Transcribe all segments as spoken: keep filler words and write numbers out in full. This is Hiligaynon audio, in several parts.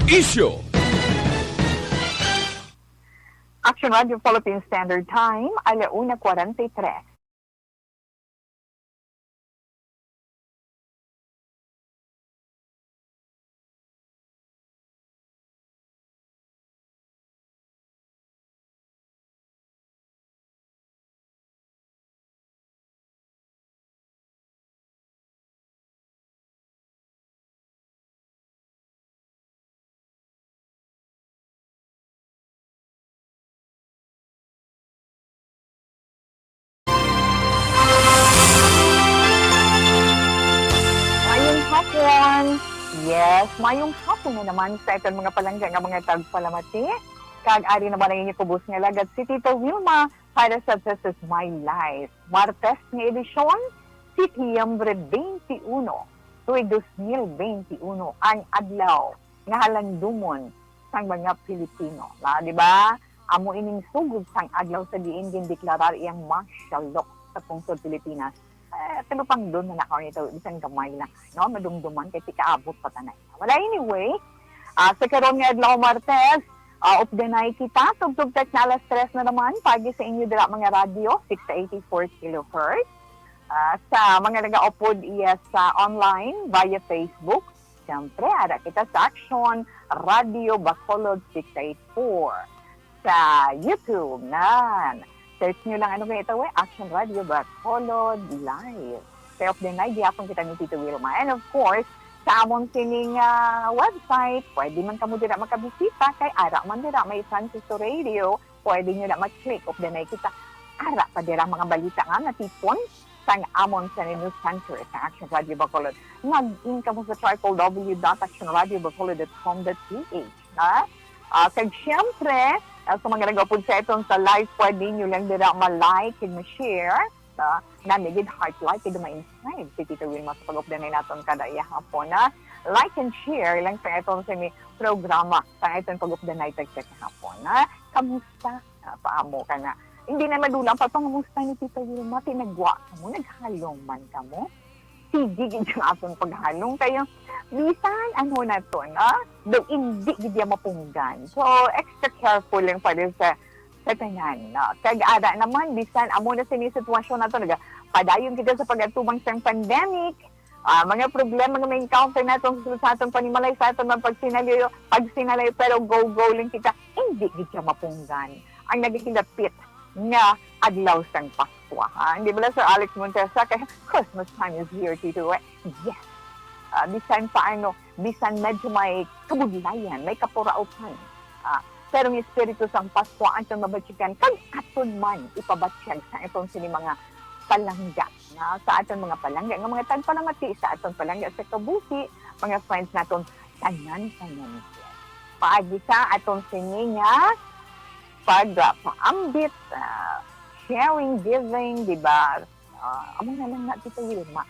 Isyu. Action Radio Philippine Standard Time, ala una kwarenta y tres. Mayong hapon. Yes, mayong hapon na naman sa aton mga palangga nga mga tagpalamati. Kag ari naman ang inyo kubos nga alagad, si Tita Wilma, para sa This Is My Life. Martes nga edisyon, Setyembre twenty-uno, tuig dos mil twenty-uno, ang adlaw nga halangdomon sang mga Pilipino. Na, di ba? Amo ining sugod sang adlaw sa diin gindeklarar iyang martial law sa pungsod Pilipinas. Eh, talupangdon na na ako nito, bisan gamay lang, no? Madumduman, kay tikaabot pa tanay. Wala, anyway, ah, sa karon nga adlaw, Martes, ah, updanay kita, tubtob tak na alas tres na naman, pagi sa inyo dira mga radyo, six eighty-four kilohertz. Ah, sa mga nagaupod iya sa online, via Facebook, siyempre, ara kita sa Action Radio Bacolod six eight four. Sa YouTube, nan. Search nyo lang, ano kaya ito, eh? Action Radio Bacolod Live. Kaya updanay gihapon kita ni Tito Wilma. And of course, sa amon sining, ah, website, pwede man kamo dira makabisita, kay ara man dira may Francisco Radio, pwede nyo na mag-click, updanay kita. Ara pa dira mga balita nga natipon sang amon sa News Center sa Action Radio Bacolod. Mag-in kamo sa triple W dot action radio bacolod dot com dot P H, ha? Ah, kag siyempre, ah, sa mga nagaupod sa aton sa live, pwede nyo lang dira ma-like kag ma-share, ah, na may gid heart like, kay ma-inscribe si Tita Wilma sa pag-updanay naton kada iya hapon, ha? Like and share lang sa aton sa ni programa sa aton pag-updanay tagsa kahapon, ha? Kamusta? Ah, paamo ka na. Hindi na madulang pa pangamusta ni Tita Wilma, tinagwa kamo, naghalong man kamo. Sige gid ang aton paghalong kayo. Bisan ano na to, no? Daw hindi gid ya mapunggan. So, extra careful lang pa rin sa, sa tanan, no? Kag ara naman, bisan amo na sini sitwasyon nato, naga padayon kita sa pag-atubang sang pandemic, ah, mga problema nga ma-encounter naton sa, sa aton panimalay, sa aton mga pagsinalayo, pagsinalayo, pero go-go lang kita. Hindi gid siya mapunggan ang nagahilapit nga adlaw sang Paskwa, ha? Hindi bala, Sir Alex Montesa, kay Christmas time is here, Tito, eh? Yes. Ah, bisan pa ano, bisan medyo may kabudlayan, may kapurautan, ah, pero ang espiritu sang Paskwa aton mabatygan, kag aton man ipabatyag sa aton sini mga palangga, na sa aton mga palangga nga mga tagpalamati, sa aton palangga sa kabuhi, mga friends naton, tanan-tanan. Paagi sa aton sini nga pag, ah, paambit, ah, sharing, giving, di ba? Ah, amo na lang na, Tita Wilma.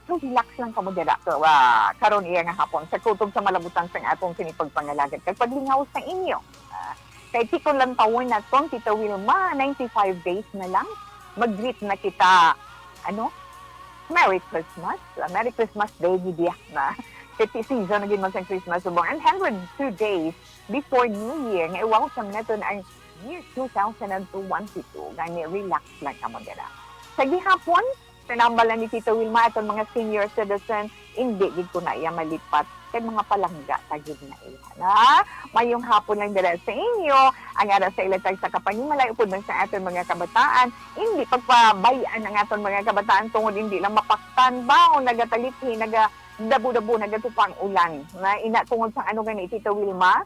So, relax lang kamo dira. So, ah, karon iya nga hapon, sa kutob sa malabutan sang aton sini pagpangalagad kag paglingaw sa inyo. Ah, kay tikon lang tawon naton, Tita Wilma, ninety-five days na lang. Mag-greet na kita, ano? Merry Christmas. Ah, Merry Christmas Day, gid iya na. Kay ti-, season na gid man sang Christmas subong. And hundred two days before New Year, nga i-welcome naton ang year two thousand and twenty-two. Gani, relax lang kamo dira. Sa gihapon, tinambal na ni Tita Wilma aton mga senior citizen, hindi gid ko na iya malipat kay mga palangga ta gid na iya. Na, mayong hapon lang dira sa inyo, ang ara sa ilatag sa kapanimalay upod man sa aton mga kabataan, hindi pagpabay-an ang aton mga kabataan tungod hindi lang mapaktan ba o nagataliphi, nagadabo-dabo, nagatupa ang ulan. Na, ina tungod sa ano gani, Tita Wilma?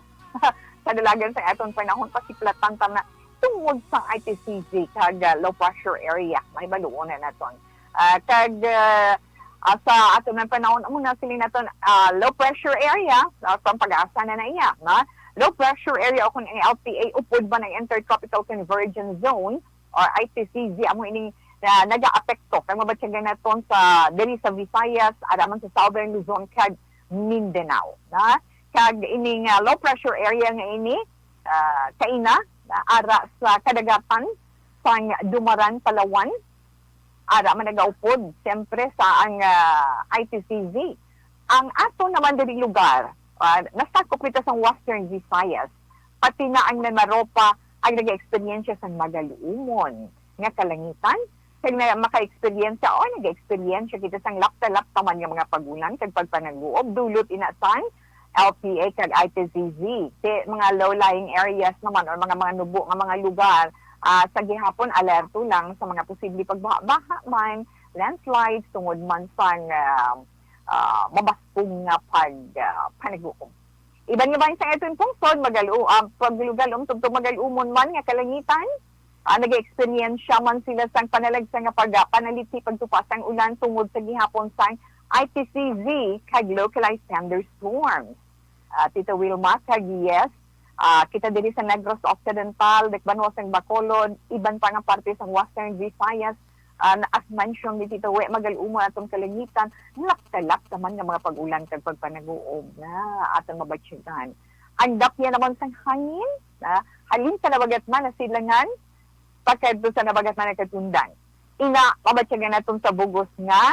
Kadalagan sa aton panahon, pasiplatan ta na tungod sa I T C Z kag, ah, low pressure area. May baluon na naton. Ah, kag, ah, ah, sa aton nga panahon, amo na sila naton, ah, low pressure area, ah, sa pag-asa na na iya, na low pressure area o kung ang L P A, upod ba ng Intertropical Convergence Zone or I T C Z, amo ining, ah, nagaapekto kag mabatyagan naton sa, diri sa Visayas, ara man sa Southern Luzon kag Mindanao, na. Kag ining, ah, low pressure area nga ini, ah, kaina, ah, ara sa kadagatan sang Dumaran, Palawan, ara man nagaupod, siyempre, sa ang, ah, I T C Z. Ang ato naman diri lugar, Ah, nasakop kita sang Western Visayas, pati na ang Mimaropa ang nag-eksperyensya sang magaluumon nga kalangitan, kag na maka-eksperyensya o nag-eksperyensya kita sang lapta-lapta man nga mga pag-ulan kag pagpanaguob dulot ina sang L P A kag I P C Z. Kay mga low-lying areas naman or mga, mga nubo nga mga lugar, ah, sa gihapon alerto lang sa mga posible pagbaha-baha man, landslides, tungod man sang, ah, ah, mabaskog nga pag, ah, panaguob. Iban nga bahin sang aton pungsod, magalu-, ah, paglugalom tubtob magaluumon man nga kalangitan, ah, nag-eksperyensya man sila sang panalagsa nga pag-, ah, panaliti pagtupa sang ulan tungod sa gihapon sang I P C Z kag localized thunderstorms. Ah, Tita Wilma, kag yes, ah, kita diri sa Negros Occidental, dakbanuas sang Bacolod, iban pa nga parte sang Western Visayas, ah, na, as mentioned ni Tita We, magaluumon aton kalangitan, lapta-lapta man nga mga pag-ulan kag pagpanaguob na aton mabatyagan. Ang dapya naman sang hangin, na halin sa nabagatman na silangan, pakadto sa nabagatman na katundan. Ina, mabatyagan naton sa bug-os nga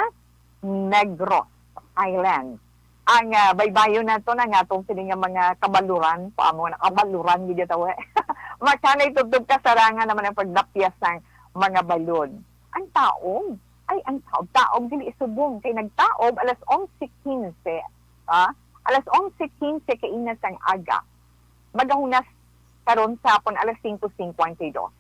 Negros Island. Ang, ah, baybayon naton ang atong sini nga mga kabaluran, pa mo na kabaluran, di tawe. Makanay tubtob kasarangan naman ang pagdapyas sang mga balod. Ang taob, ay, ang taob, taob, dili subong, kay nagtaob alas onse quince, ah, alas onse quince kaina sang aga. Magahunas karon sa hapon alas singko singkwenta y dos.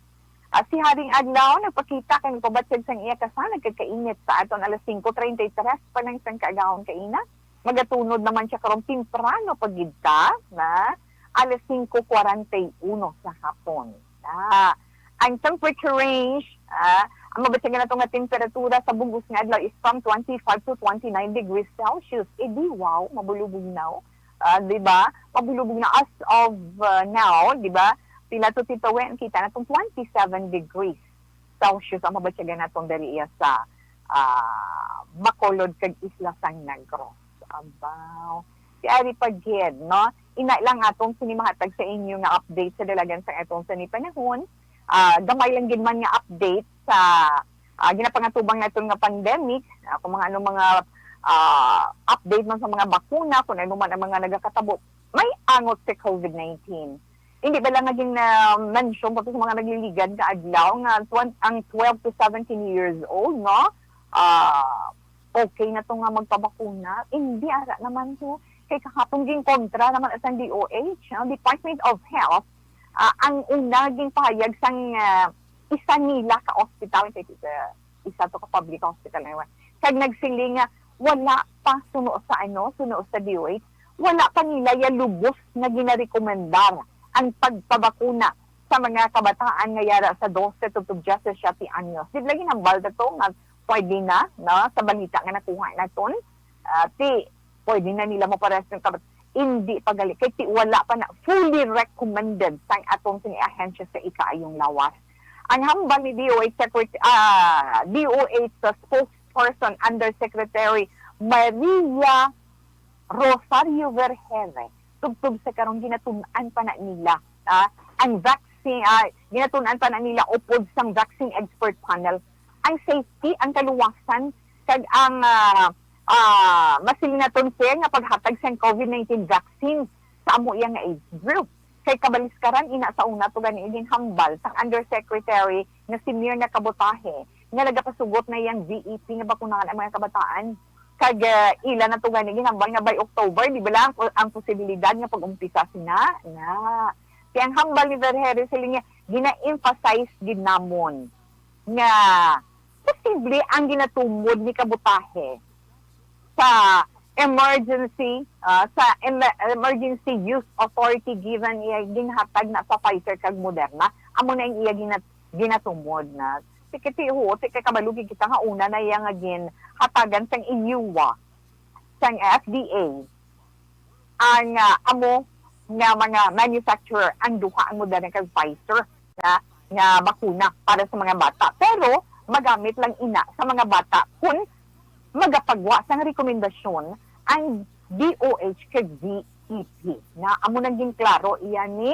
Ah, si Haring Adlaw nagpakita kay nagpabatyag sang iya kasanag kag kainit sa aton alas singko treinta y tres pa lang sang kaagahon kaina. Magatunod naman siya karon temprano pa gid ta, na alas singko kwarenta y uno sa hapon. Ah, ang temperature range, ah, ang mabatyagan nato nga temperatura sa bug-os nga adlaw is from twenty-five to twenty-nine degrees Celsius. Eh, di wow, mabulubog na, oh. Ah, di ba? Mabulubog na as of, ah, now, di ba? Pila to, Tita Wen? Kita na tong twenty-seven degrees Celsius ang mabatyagan naton diri iya sa, ah, Bacolod kag Isla San Negros. Abaw. Si Ari Pagid, no? Ina lang atong sini mahatag sa inyo nga update sa dalagan sa atong sini panahon. Ah, gamay lang gid man nga update sa, ah, ginapangatubang naton nga pandemic, ah, kung mga ano mga, ah, update man sa mga bakuna, kung ano man ang mga nagakatabo, may angot sa COVID nineteen. Hindi ba lang naging na-mention pa to sa mga nagliligad nga adlaw nga twen-, ang twelve to seventeen years old, no? Ah, okay na to nga magpabakuna. Hindi, ara naman to. Kay kahapon ginkontra naman sa D O H, no? Department of Health, ah, ang una ginpahayag sang, ah, isa nila ka ospital, kay, ah, isa to ka public hospital anyway. Kag nagsiling nga wala pa suno sa ano, suno sa D O H, wala pa nila ya lubos nga ginarekomendar ang pagpabakuna sa mga kabataan nga yara sa dose tubtob diyasisiete anyos. Di ba ginhambal na to nga pwede na, no? Sa balita nga nakuha naton, ah, ti, pwede na nila mapares ng kabat-, hindi pa gali. Kay ti, wala pa na fully recommended sang atong sini ahensya sa ikaayong lawas. Ang hambal ni D O H Secret-, ah, D O H sa spokesperson Undersecretary Maria Rosario Vergere, tubtob sa karong ginatun-an pa na nila, ah, ang vaccine, ah, ginatun-an pa na nila upod sang vaccine expert panel, ang safety, ang kaluwasan, kag ang, ah, ah, masiling naton fair nga paghatag sang COVID nineteen vaccine sa amo iya nga age group. Kay kabaliskaran ina sa una to gani ginhambal sang Undersecretary nga si Mirna Kabutahe nga nagapasugot na iyang V E P nga bakunahan ang mga kabataan. Kag, ah, ila na to gani ginhambal nga by October, di ba lang ang, ang posibilidad nga pag-umpisa sina na. Kaya ang hambal ni Vergere sila niya, gina-emphasize gid namon nga posible ang ginatumod ni Kabutahe sa emergency, ah, sa em-, emergency use authority given iya ginhatag na sa Pfizer kag Moderna. Amo na ang iya gina-, ginatumod na. Ti kay ti, oo, ti kay kabalo gid kita nga una na iya nga ginhatagan sang E U A, sang F D A, ang, ah, amo nga mga manufacturer, ang duha, ang Moderna kag Pfizer, nga, nga bakuna para sa mga bata. Pero magamit lang ina sa mga bata kung magapagwa sang rekomendasyon ang D O H kag V E P. Na amo nang ginklaro iya ni,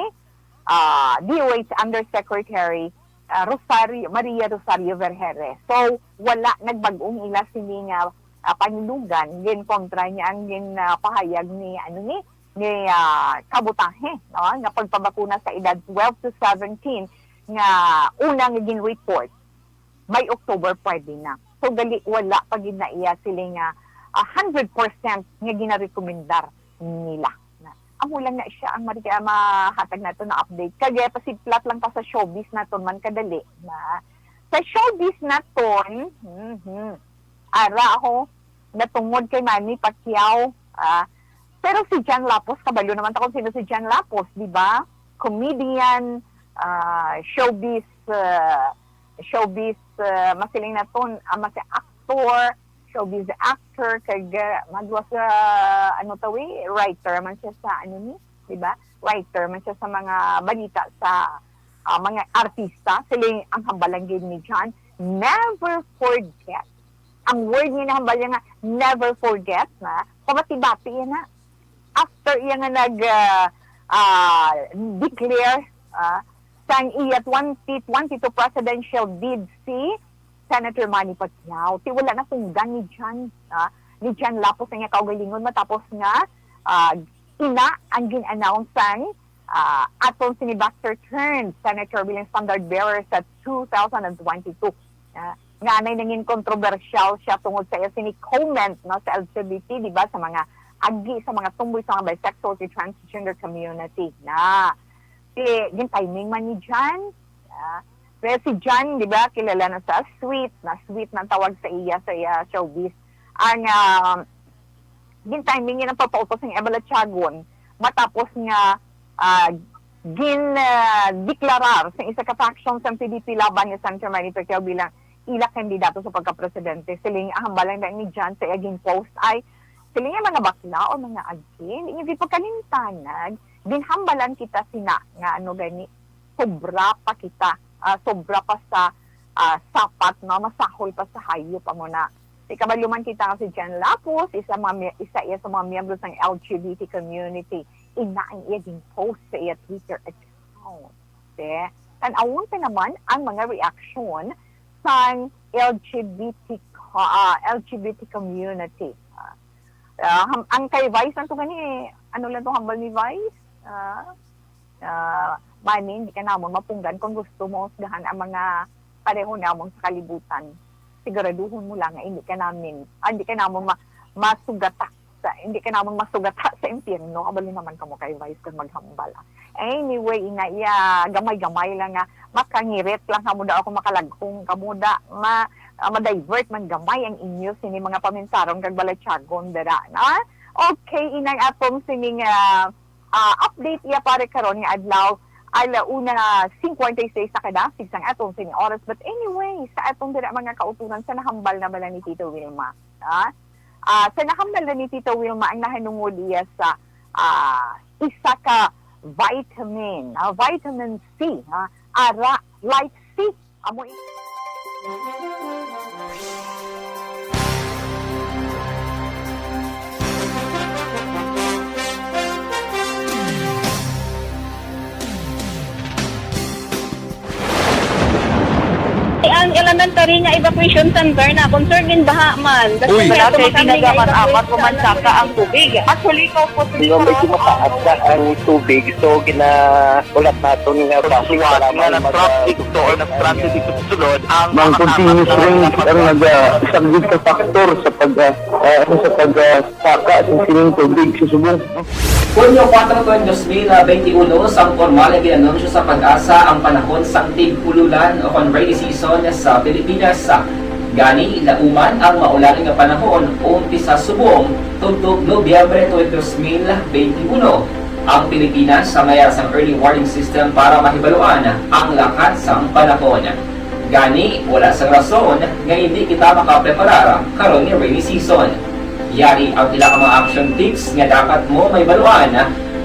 ah, D O H Undersecretary, ah, Rosario, Maria Rosario Vergere. So, wala nagbag-ong ila sini nga, ah, panilugan, ginkontra niya ang gin, ah, pahayag ni, ano ni, ni, ah, kabutahe, no, nga pagpabakuna sa edad twelve to seventeen nga una nga gin-report, by October pwede na. So, gali, wala pa gid na iya sila nga, ah, hundred percent nga ginarekomendar nila. Na, amo lang na siya ang mari-, ah, mahatag nato na update. Kag, eh, pasiplat lang pa sa showbiz naton man kadali na. Sa showbiz naton, mhm, ara ako, natungod kay Manny Pacquiao, ah, pero si John Lapus, kabalo naman ta kung sino si John Lapus, di ba? Comedian, ah, showbiz, ah, showbiz, ah, masiling naton, ah, mas actor, showbiz actor, kag, ah, madwa sa, ano tawi, writer man siya sa, ano ni, di ba? Writer man siya sa mga balita sa, ah, mga artista. Siling ang hambal lang gid ni John, never forget. Ang word nga nahambal niya nga never forget na, pabati-bati yan na. After iya nga nag, ah, ah, declare, ah, sang iya twenty twenty-two presidential bid si Senator Manny Pacquiao, ti wala na tunggan ni John, ah, ni John Lapus ang iya kaugalingon matapos nga, ah, ina ang gin-announce sang, ah, aton sini boxer turned Senator bilang standard bearer sa two thousand and twenty-two. Ah, nga anay nangin kontrobersyal siya tungod sa iya sini comment, no, sa L G B T, di ba, sa mga agi sa mga tomboy, sa mga bisexual, sa transgender community na. Si, gin-timing man ni John. Ah, pero si John, di ba, kilala na sa sweet, na sweet na ang tawag sa iya, sa iya showbiz. Ang, ah, gin-timing niya ang pagpautos ng Eva Latyagon matapos nga, ah, gin, ah, deklarar sa isa ka faction sa P D P laban ni Senator Manny Pacquiao bilang ila kandidato sa pagkapresidente. Siling ang hambal lang ni John sa iya gin-post ay, siling niya, mga bakla o mga agi, hindi niyo gid pagkalimtanag, ginhambalan kita sina nga ano gani, sobra pa kita, ah, sobra pa sa, ah, sapat, no? Masahol pa sa hayop, amo na. Di kabalo man kita nga si John Lapus, isa, mga mi-, isa iya sa mga miyembro sang L G B T community. Ina ang iya gin-post sa iya Twitter account. Te, tan-awon ta naman ang mga reaksyon sang L G B T co-, ah, L G B T community. Ah, ah, ham-, ang kay Vice lang to gani, ano lang to hambal ni Vice? Ah, ah, Manny, hindi ka namon mapunggan kung gusto mo husgahan ang mga pareho namon sa kalibutan. Siguraduhon mo lang nga hindi ka namin, ah, hindi ka namon ma-, masugata sa, hindi ka namon masugata sa impyerno. Kabalo naman kamo kay Vice kung maghambal, ah. Anyway, ina iya, gamay-gamay lang nga makangirit lang kamo daw ako makalaghong kamo da, ma-, ah, ma-divert man gamay ang inyo sini mga pamensahon kag balatyagon dira, na? Okay, inang atong sining, ah, ah, update iya pare karon nga adlaw, ala una cincuenta y seis na kadasig sang atong sining oras. But anyway, sa atong dira mga kauturan, sa nahambal na bala ni Tito Wilma, ha? Ah, sa nahambal na ni Tito Wilma ang nahanungod iya sa, ah, isa ka vitamin, ah, vitamin C, ha? Ara, light C. Amo i- Ang elementary nga evacuation center na concerned din baha man. Uy! Kasi wala kay tinaga man, apat ko man saka ang tubig. Actually, ikaw po, Di ba, medyo mataas na ang tubig, so ginahulat naton nga basin para nga mag- nag-traffic to or nag-traffic dito sa sulod ang mga continuous rain ang nag-, ah, isang good factor sa pag, ah, ah, ano, sa pag, ah, saka sa sining tubig sa subong. Hunyo kuwatro, dos mil benti uno, sang pormal nga gin-anunsyo sa PAGASA ang panahon sang tig-ululan o kon rainy season sa Pilipinas. Gani, lauman ang maulan nga panahon umpisa subong tubtob Nobyembre tuig dos mil benti uno. Ang Pilipinas sa mayar sang early warning system para mahibaluan ang lakat sang panahon. Gani, wala sang rason nga indi kita makapreparar karon nga rainy season. Yari ang pila ka mga action tips nga dapat mo mahibaluan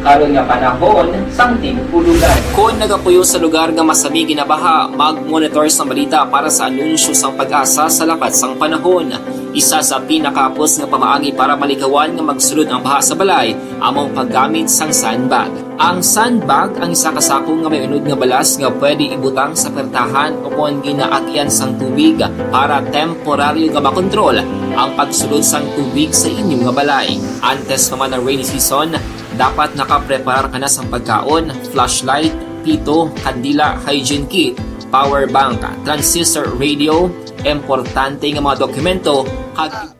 karon nga panahon sang tig-ululan. Kon nagapuyo sa lugar nga masami ginabaha, mag-monitor sang balita para sa anunsyo sang PAGASA sa lakat sang panahon. Isa sa pinakahapos nga pamaagi para malikawan nga magsulod ang baha sa balay amo ang paggamit sang sandbag. Ang sandbag ang isa ka sako nga may unod nga balas nga pwede ibutang sa pertahan o kon ginaagian sang tubig para temporaryo nga makontrol ang pagsulod sang tubig sa inyo nga balay. Antes pa man ang rainy season, Dapat nakapreparar ka na sang pagkaon, flashlight, pito, kandila, hygiene kit, power bank, transistor radio, importante nga mga dokumento, kag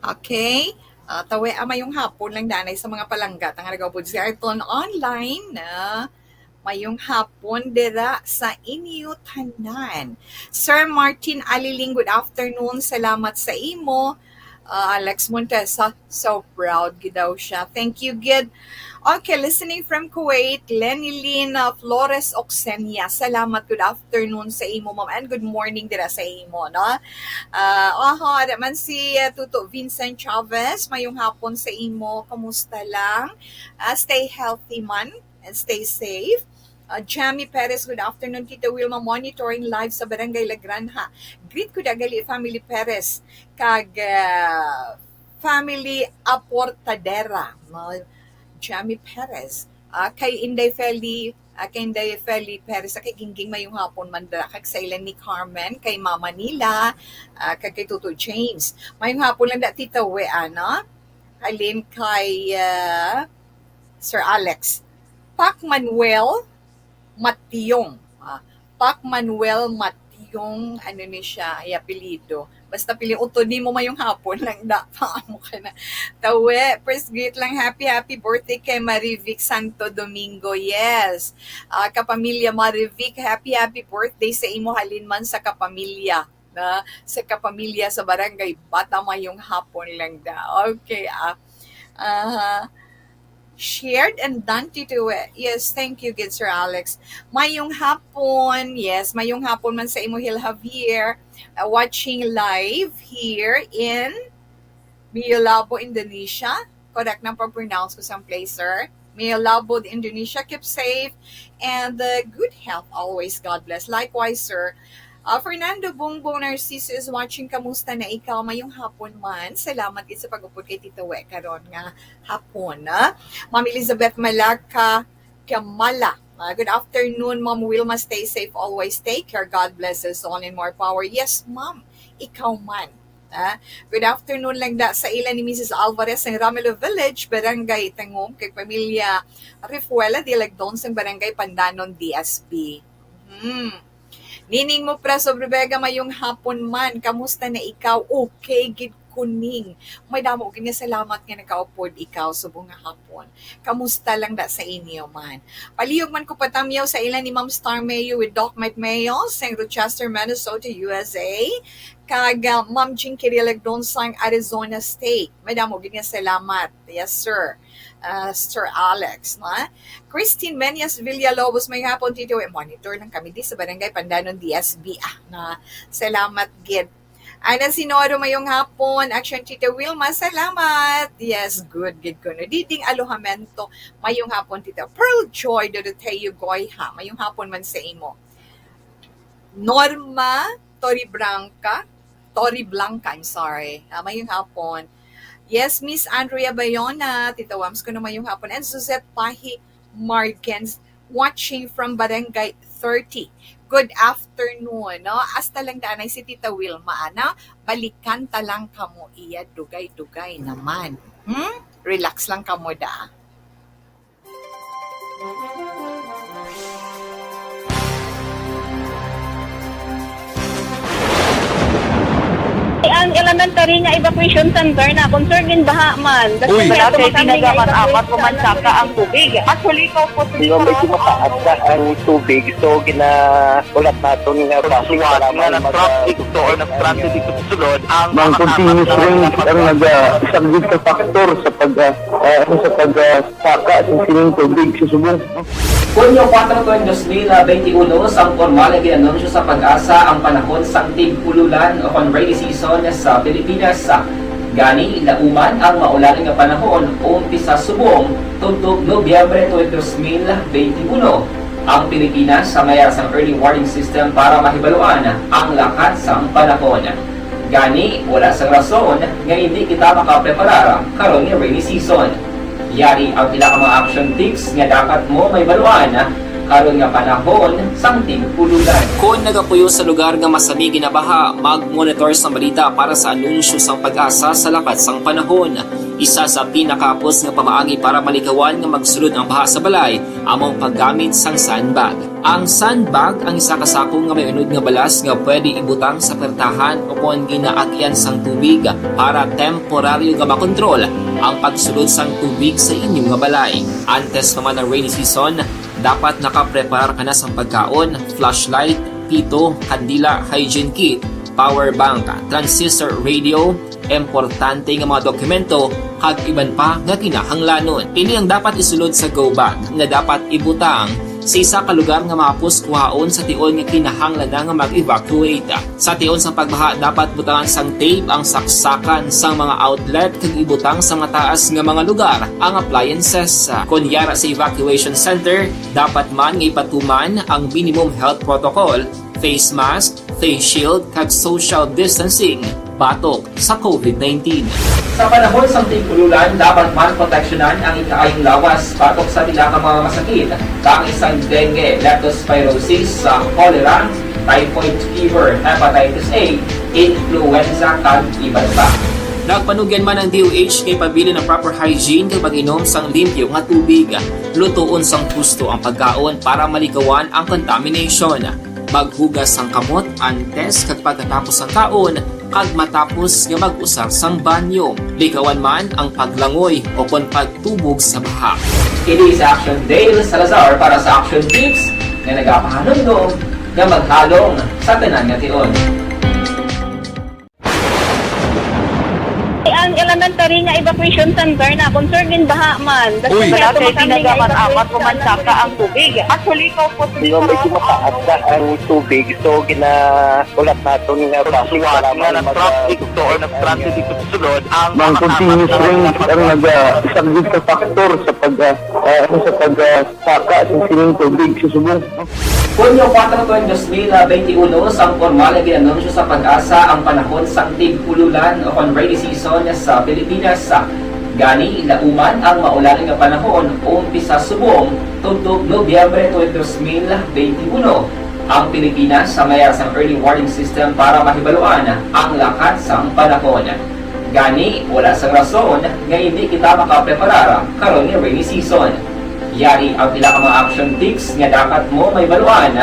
Okay. Ah, tawi, ah, mayong hapon lang danay sa mga palangga ta nga nagaupod sa aton online, ah. Mayong hapon dira sa inyo tanan. Sir Martin Aliling, good afternoon. Salamat sa imo. Ah, Alex Montesa, so proud gid daw siya. Thank you gid. Okay, listening from Kuwait, Lenny Lynn, ah, Flores Oxenia. Salamat, good afternoon sa imo, ma'am, and good morning dira sa imo, no? Ah, oho, ada man si, ah, Tuto Vincent Chavez. Mayong hapon sa imo. Kumusta lang? Ah, stay healthy man and stay safe. Ah, Jamie Perez, good afternoon, Tita Wilma, monitoring live sa Barangay La Granja. Greet ko dagali family Perez kag, ah, family Aportadera. Mga Jamie Perez. Ah, kay Inday Feli, ah, kay Inday Feli Perez, ah, kay Gingging, mayong hapon man dira, kag sa ila ni Carmen, kay Mama nila, ah, kag kay Tuto James. Mayong hapon lang da, Tita We, ano? Halin kay, ah, Sir Alex. Pac Manuel Mationg. Ah, Pac Manuel Mationg, ano ni siya, ay apelyido. Basta pili, utod nimo mayong hapon lang da pa mo ka na. Tawe, first greet lang, happy, happy birthday kay Marivic Santo Domingo. Yes. Ah, kapamilya Marivic, happy, happy birthday sa imo halin man sa kapamilya, na sa kapamilya sa barangay Bata. Mayong hapon lang da. Okay, ah. Aha. Shared and done, Tito. Yes, thank you, good Sir Alex. Mayong hapon. Yes, mayong hapon man sa imo, Hil Javier. Uh, watching live here in Miolabo, Indonesia. Correct na pag-pronounce ko sang place, sir. Miolabo, Indonesia. Keep safe and, uh, good health always. God bless. Likewise, sir. Uh, Fernando Bongbong Narciso is watching. Kamusta na ikaw? Mayong hapon man. Salamat gid sa pag-upod kay Tito We karon nga hapon, ah. Ma'am Elizabeth Malaka Kamala. Ah, good afternoon, Ma'am Wilma. Stay safe always. Take care. God bless us all and more power. Yes, ma'am. Ikaw man. Ah, good afternoon lang da sa ila ni Missus Alvarez sa Ramelo Village, Barangay Tangum, kay pamilya Refuela Dilagdon sa Barangay Pandanon, D S B. Hmm. Nining mo, Preso Rebecca, mayong hapon man. Kamusta na ikaw? Okay gid kuning. May damo gid nga salamat nga nakaupod ikaw subong nga hapon. Kamusta lang da sa inyo man? Palihog man ko patamyaw sa ila ni Ma'am Star Mayo with Doc Mike Mayo sang Rochester, Minnesota, U S A. Kag, ah, Ma'am Jinky Rilag Donsang, Arizona State. May damo gid nga salamat. Yes, sir. Ah, Sir Alex, no? Christine Menyas Villalobos, may hapon, Tito. Eh, monitor lang kami di sa Barangay Pandanon, D S B. Ah, na, salamat gid. Ana Sinoro, mayong hapon. Action, Tita Wilma, salamat. Yes, good, good ko, no? Diding Alojamento, mayong hapon, Tita. Pearl Joy Doroteo Goyha, mayong hapon man sa imo. Norma Toriblanca, Toriblanca, I'm sorry. Ah, mayong hapon. Yes, Miss Andrea Bayona, Tita Wams, ko na mayong hapon. And Suzette Pahi Margens, watching from Barangay thirty. Good afternoon, no? Hasta lang danay si Tita Wilma, ana. Balikan ta lang kamo iya dugay-dugay naman. Hmm? Relax lang kamo da. Ang elementary nga evacuation center na concern in baha man. Uy. Wala kay ginagaman apat ko man saka ang tubig. Actually, ko po. Medyo mataas na ang tubig, so gina-, ulat naton nga traffic, suwat nga nag-traffic to or nag-transit dito sa sulod, ang mga continuous rain ang naga-, isa gid ka factor sa pag, ah, ah, sa pag, ah, saka sa sining tubig sa subong. Hunyo kuwatro, dos mil benti uno, sang pormal nga gin-anunsyo sa PAGASA ang panahon sang tig-ululan o kon rainy season sa Pilipinas. Gani, lauman ang maulan nga panahon, umpisa subong tubtob Nobyembre twenty, dos mil benti uno. Ang Pilipinas sa mayar sang early warning system para mahibaluan ang lakat sang panahon. Gani, wala sang rason nga indi kita makapreparar karon nga rainy season. Yari ang pila ka mga action tips nga dapat mo mahibaluan karon nga panahon sang tig-ululan. Kon nagapuyo sa lugar nga masami ginabaha, mag-monitor sang balita para sa anunsyo sang PAGASA sa lakat sang panahon. Isa sa pinakahapos nga pamaagi para malikawan nga magsulod ang baha sa balay amo ang paggamit sang sandbag. Ang sandbag ang isa ka sako nga may unod nga balas nga pwede ibutang sa pertahan o kon ginaagyan sang tubig para temporaryo nga makontrol ang pagsulod sang tubig sa inyo nga balay. Antes pa man ang rainy season, dapat nakapreparar ka na sang pagkaon, flashlight, pito, kandila, hygiene kit, power bank, transistor radio, importante nga mga dokumento, kag iban pa nga kinahanglanon. Ini ang dapat isulod sa go bag nga dapat ibutang sa isa ka lugar nga mahapos kuhaon sa tion nga kinahanglan na nga mag-evacuate. Sa tion sang pagbaha, dapat butangan sang tape ang saksakan sang mga outlet kag ibutang sa mataas nga mga lugar ang appliances. Kon yara sa evacuation center, dapat man nga ipatuman ang minimum health protocol, face mask, face shield, kag social distancing batok sa covid nineteen. Sa panahon sang tig-ululan, dapat man proteksyonan ang ikaayong lawas batok sa pila ka mga masakit, kaangay sang dengue, leptospirosis, sa cholera, typhoid fever, hepatitis A, influenza, kag iban pa. Nagpanugyan man ang D O H nga ipabilin ang proper hygiene kag pag-inom sang limpyo nga tubig. Lutoon sang husto ang pagkaon para malikawan ang contamination. Maghugas sang kamot antes kag pagkatapos sang kaon, kag matapos nga mag-usar sang banyo. Likawan man ang paglangoy o kon pagtubog sa baha. Kini si Action Dale Salazar para sa Action Tips nga nagapahanumdom nga maghalong sa tanan nga tion. Ang elementary nga evacuation center na concerned din baha man. Uy. Wala kay tinaga man amat o mansaka ang tubig. Actually, ko po. Di ba, medyo mataas na ang tubig, so ginaulat naton nga bus nga nag-traffic to or nag-transit dito sa sulod ang mga continuous rains ang nag-, ah, isang big factor sa pag, ah, ah, ano, sa pag, ah, saka sa sining tubig sa subong. Hunyo kuwatro, dos mil benti uno, sang pormal nga gin-anunsyo sa PAGASA ang panahon sang tig-ululan o kon rainy season sa Pilipinas. Gani, lauman ang maulan nga panahon umpisa subong tubtob Nobyembre twenty, dos mil benti uno. Ang Pilipinas may ara sang early warning system para mahibaluan ang lakat sang panahon. Gani, wala sang rason nga indi kita makapreparar karon nga rainy season. Yari ang pila ka mga action tips nga dapat mo mahibaluan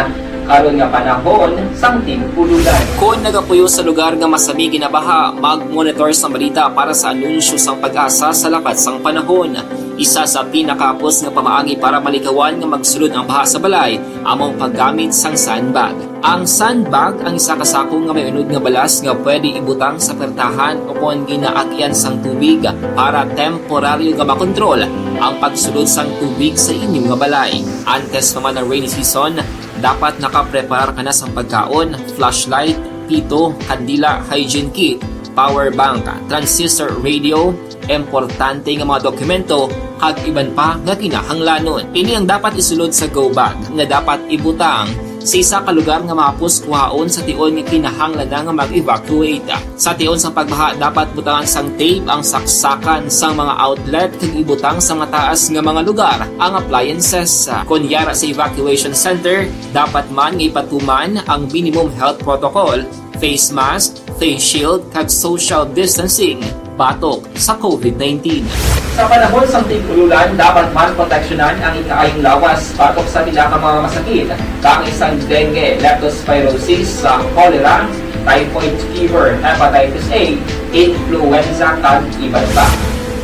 karon nga panahon sang tig-ululan. Kon nagapuyo sa lugar nga masami ginabaha, mag-monitor sang balita para sa anunsyo sang PAGASA sa lakat sang panahon. Isa sa pinakahapos nga pamaagi para malikawan nga magsulod ang baha sa balay amo ang paggamit sang sandbag. Ang sandbag ang isa ka sako nga may unod nga balas nga pwede ibutang sa pertahan o kon ginaagyan sang tubig para temporaryo nga makontrol ang pagsulod sang tubig sa inyo nga balay. Antes pa man ang rainy season, dapat nakapreparar ka na sang pagkaon, flashlight, pito, kandila, hygiene kit, power bank, transistor radio, importante nga mga dokumento, kag iban pa nga kinahanglanon. Ini ang dapat isulod sa go bag nga dapat ibutang sa isa ka lugar nga mahapos kuhaon sa tion nga kinahanglan na nga mag-evacuate. Sa tion sang pagbaha, dapat butangan sang tape ang saksakan sang mga outlet kag ibutang sa mataas nga mga lugar ang appliances. Kon yara sa evacuation center, dapat man nga ipatuman ang minimum health protocol, face mask, face shield, kag social distancing batok sa covid nineteen. Sa panahon sang tig-ululan, dapat man proteksyonan ang ikaayong lawas batok sa pila ka mga masakit, kaangay sang dengue, leptospirosis, sa cholera, typhoid fever, hepatitis A, influenza, kag iban pa.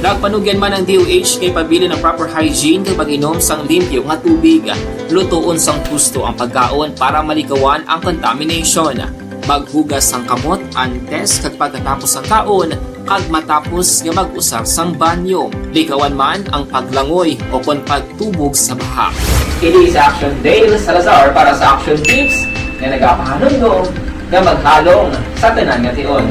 Nagpanugyan man ang D O H nga ipabilin ang proper hygiene kag pag-inom sang limpyo nga tubig. Lutoon sang husto ang pagkaon para malikawan ang contamination. Maghugas sang kamot antes kag pagkatapos sang kaon kag matapos nga mag-usar sang banyo. Likawan man ang paglangoy o kon pagtubog sa baha. Kini si Action Dale Salazar para sa Action Tips nga nagapahanumdom nga maghalong sa tanan nga tion.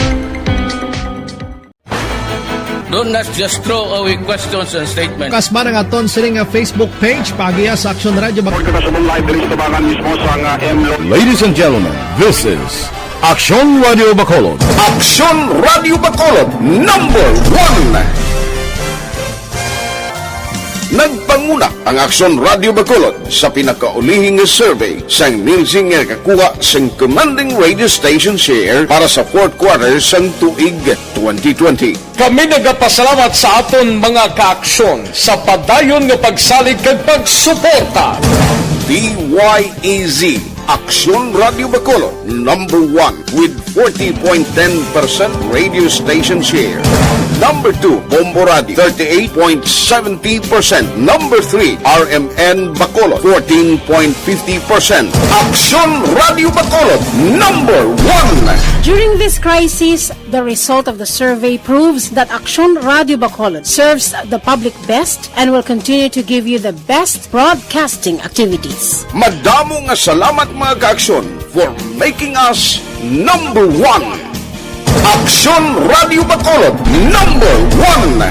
Don't just throw away questions and statements. Kasman ang aton sining nga Facebook page, paagiha sa Action Radio Bac- Report kita sa live diri sa Tabangan mismo sa nga M Lo- Ladies and gentlemen, this is Action Radio Bacolod. Action Radio Bacolod, number one. Nagpanguna ang Aksyon Radio Bacolod sa pinakaulihi nga survey sang Nielsen nga nakakuha sang commanding radio station share para sa fourth quarter sang tuig twenty twenty. Kami nagapasalamat sa aton mga kaaksyon sa padayon nga pagsalig kag pagsuporta. D Y E Z, Aksyon Radio Bacolod, number one with forty point ten percent radio station share. Number two, Bombo Radio, thirty-eight point seventy percent. Number three, R M N Bacolod, fourteen point fifty percent. Aksyon Radio Bacolod, number one. During this crisis, the result of the survey proves that Aksyon Radio Bacolod serves the public best and will continue to give you the best broadcasting activities. Madamo nga salamat, mga kaaksyon, for making us number one. Aksyon Radio Bacolod, number one.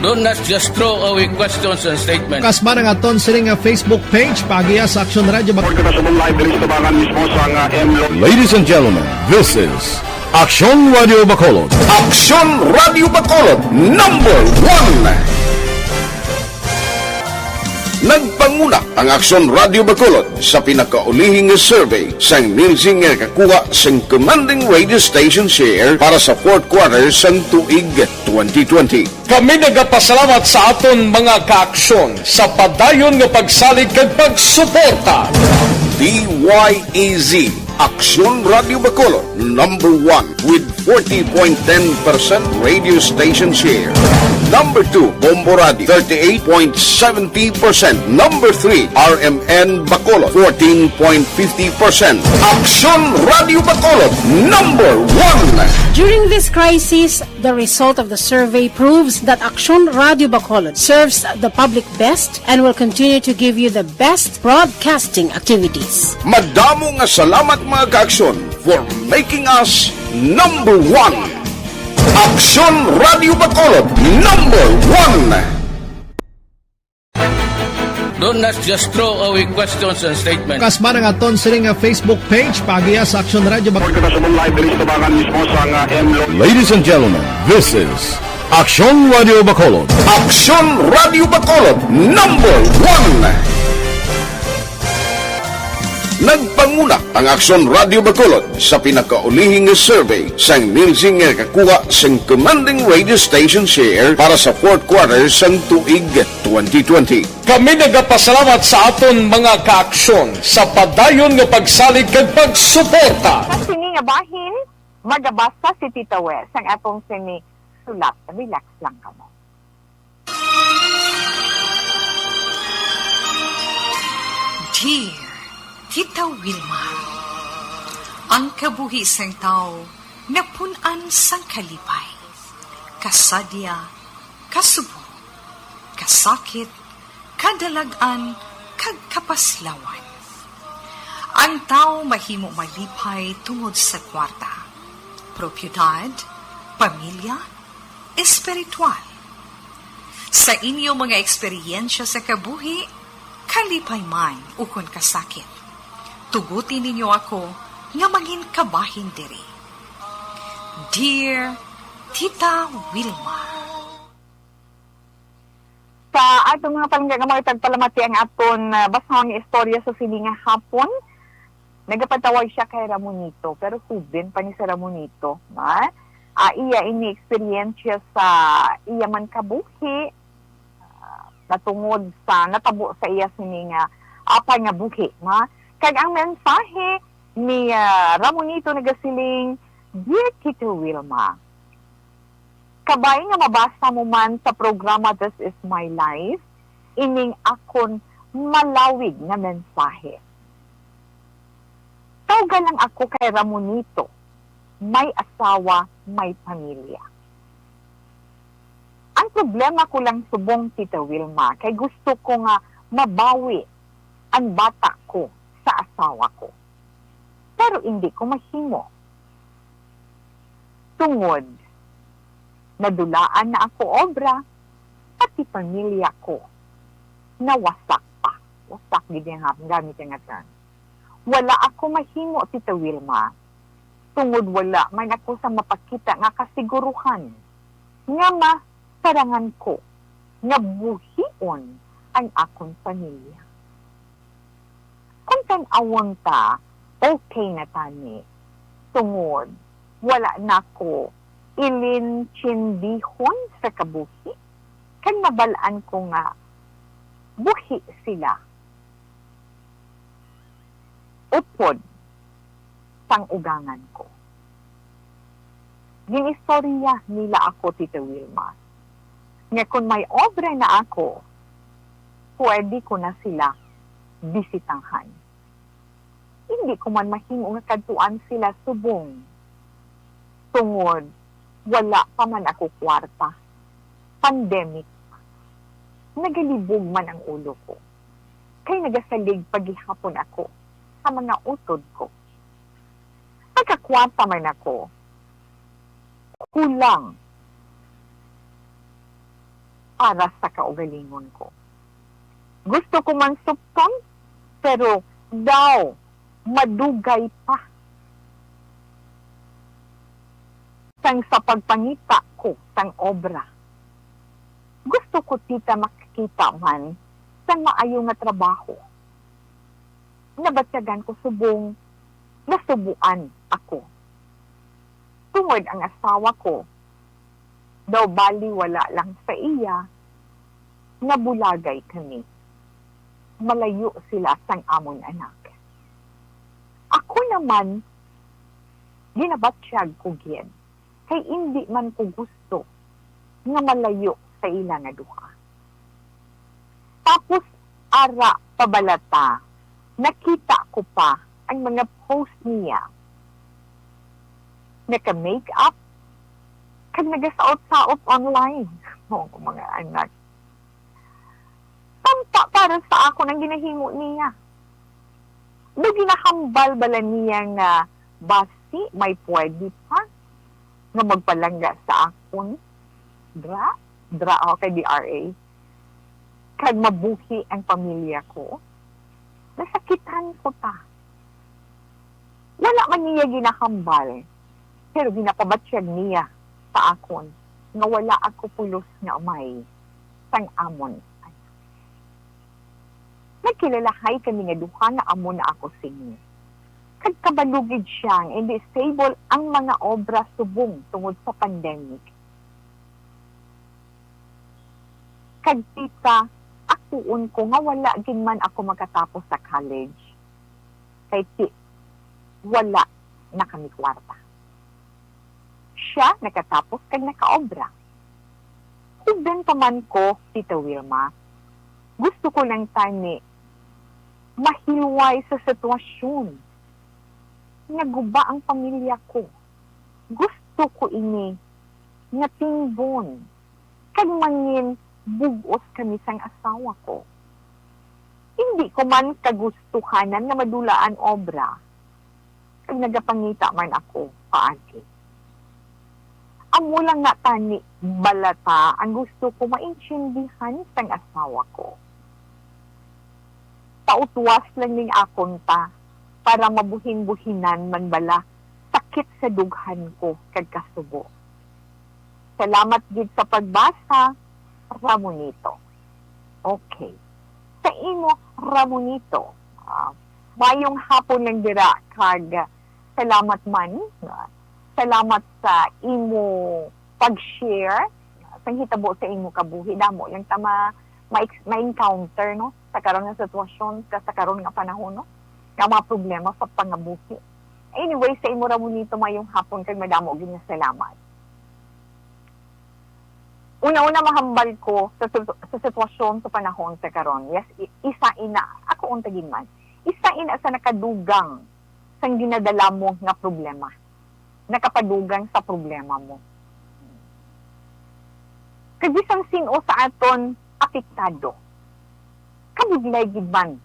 Don't just throw away questions and statements. Kasma nga aton sini nga Facebook page, paagiha sa Aksyon Radio Bag- Report kita sa live diri sa tabangan mismo sa nga M Lo- Ladies and gentlemen, this is Aksyon Radio Bacolod. Aksyon Radio Bacolod, number one. Nagpanguna ang Aksyon Radio Bacolod sa pinakaulihi nga survey sang Nielsen nga nakakuha sang commanding radio station share para sa fourth quarter sang tuig twenty twenty. Kami nagapasalamat sa aton mga kaaksyon sa padayon nga pagsalig kag pagsuporta. D Y E Z, Aksyon Radio Bacolod, number one with forty point ten percent radio station share. Number two, Bombo Radio, thirty-eight point seventy percent. Number three, R M N Bacolod, fourteen point fifty percent. Aksyon Radio Bacolod, number one. During this crisis, the result of the survey proves that Aksyon Radio Bacolod serves the public best and will continue to give you the best broadcasting activities. Madamo nga salamat, mga kaaksyon, for making us number one. Aksyon Radio Bacolod, number one. Don't just throw away questions and statements. Kasma nga aton sini nga Facebook page, paagiha sa Aksyon Radio Bag- Report kita sa live diri sa tabangan mismo sa nga M Lo- Ladies and gentlemen, this is Aksyon Radio Bacolod. Aksyon Radio Bacolod, number one. Nagpanguna ang Aksyon Radio Bacolod sa pinakaulihi nga survey sang Nielsen nga nakakuha sang commanding radio station share para sa fourth quarter sang tuig twenty twenty. Kami nagapasalamat sa aton mga kaaksyon sa padayon nga pagsalig kag pagsuporta. Sa sini nga bahin, magabasa si Tita Wes sang atong sini sulat. Relax lang kamo. Dear Tita Wilma, ang kabuhi sang tawo napun-an sang kalipay, kasadya, kasubo, kasakit, kadalag-an, kag kapaslawan. Ang tawo mahimo malipay tungod sa kwarta, propiedad, pamilya, espiritual. Sa inyo mga eksperyensya sa kabuhi, kalipay man ukon kasakit, tuguti ninyo ako nga mangin kabahin diri. Dear Tita Wilma. Sa aton mga palangga nga mga tagpalamati, ang aton, ah, basahon nga istorya sa sini nga hapon. Nagapatawag siya kay Ramonito, pero hubin pa ni si Ramonito, ma. Ah, iya ini eksperyensya sa iya man kabuhi, ah, natungod sa natabo sa iya sini nga apay nga buhi, ma. Kag ang mensahe ni, ah, Ramonito nagasiling, "Dear Tito Wilma, kabay nga mabasa mo man sa programa This Is My Life ining akon malawig nga mensahe. Tawga lang ako kay Ramonito, may asawa, may pamilya. Ang problema ko lang subong, Tita Wilma, kay gusto ko nga mabawi ang bata ko sa asawa ko. Pero indi ko mahimo. Tungod, nadulaan na ako obra, pati pamilya ko nawasak pa." Wasak gid ang gamit nga term. "Wala ako mahimo, Tita Wilma, tungod wala man ako sa mapakita nga kasiguruhan nga ma-, tarangan ko nga buhion ang akon pamilya. Kung tan-awon ta, okay na tani, tungod wala na ko ilintsindihon sa kabuhi, kag nabal-an ko nga buhi sila. Upod sang ugangan ko. Ginistorya nila ako, Tita Wilma, nga kon may obra na ako, pwede ko na sila bisitahan. Hindi ko man mahimo nga kadtuan sila subong, tungod wala pa man ako kwarta. Pandemic pa. Nagalibog man ang ulo ko, kay nagasalig pa gihapon ako sa mga utod ko. Nagakwarta man ako, kulang para sa kaugalingon ko. Gusto ko man supton, pero daw madugay pa sang sa pagpangita ko sang obra. Gusto ko, tita, makakita man sang maayo nga trabaho. Nabatyagan ko subong nasubuan ako. Tungod ang asawa ko, daw bali wala lang sa iya, nabulagay kami. Malayo sila sang amon anak. Ako naman, ginabatyag ko gid, kay indi man ko gusto nga malayo sa ila nga duha. Tapos, ara pa bala ta, nakita ko pa ang mga post niya. Naka-makeup, kag nagasaot-saot online. Oh, mga anak. Tampa para sa akon ang ginahimo niya. Daw ginahambal bala niya nga basi may pwede pa nga magpalangga sa akon. Dra? Dra ako kay D R A. Kag mabuhi ang pamilya ko. Nasakitan ko ta. Wala man niya ginahambal, pero ginapabatyag niya sa akon nga wala ako pulos nga amay sang amon anak. Nagkilalahay kami nga duha nga amo na ako sini. Kag kabalo gid siya nga indi stable ang mga obra subong tungod sa pandemic. Kag tita, akuon ko nga wala gid man ako makatapos sa college. Kay ti-, wala na kami kwarta. Siya nakatapos kag nakaobra. Hugdan pa man ko, Tita Wilma. Gusto ko lang tani mahilway sa sitwasyon nga guba ang pamilya ko. Gusto ko ini nga tingbon kag mangin bug-os kami sang asawa ko. Hindi ko man kagustuhanan nga madula ang obra, kag nagapangita man ako paagi. Amo lang nga tani balata ang gusto ko maintindihan sang asawa ko. Pautwas lang ning akon ta, para mabuhin-buhinan man bala sakit sa dughan ko kag kasubo. Salamat gid sa pagbasa, Ramonito. Okay. Sa imo, Ramonito, ah, mayong hapon lang dira, kag salamat man. Ah, salamat sa imo pag-share sang hitabo sa imo kabuhi. Damo lang ta ma-, ma-ex-, ma-encounter, no, sa karon nga sitwasyon, ka sa karon nga panahon, no, nga mga problema sa pangabuhi. Anyway, sa imo, Ramonito, mayong hapon kag madamo gid nga salamat. Una-una, mahambal ko sa sit-, sa sitwasyon sa panahon sa karon. Yes, i-, isa ina, ako unta gid man. Isa ina sa nakadugang sang ginadala mo nga problema. Nakapadugang sa problema mo. Kag bisan sin-o sa aton apektado, kabudlay gid man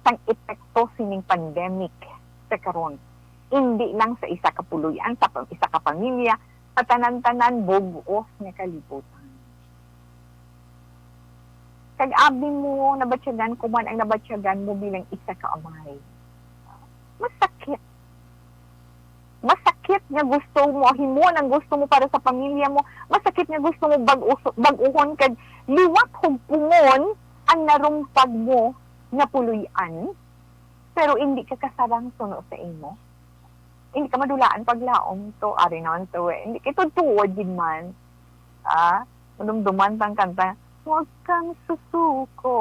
sang epekto sining pandemic sa karon, indi lang sa isa ka puloy-an, sa pam-, isa ka pamilya, sa tanan-tanan bug-os nga kalibutan. Kag abi mo, nabatyagan ko man ang nabatyagan mo bilang isa ka amay. Masakit. Masakit nga gusto mo himuon, ang gusto mo para sa pamilya mo, masakit nga gusto mo bag-us-, bag-uhon kag liwat hugpungon ang narumpag mo nga puloy-an, pero indi ka kasarang suno sa imo. Hindi ka madulaan paglaom to, ari naman to eh. Hindi kay tuod-tuod gid man. Ah, madumduman sang kanta, "Huwag kang susuko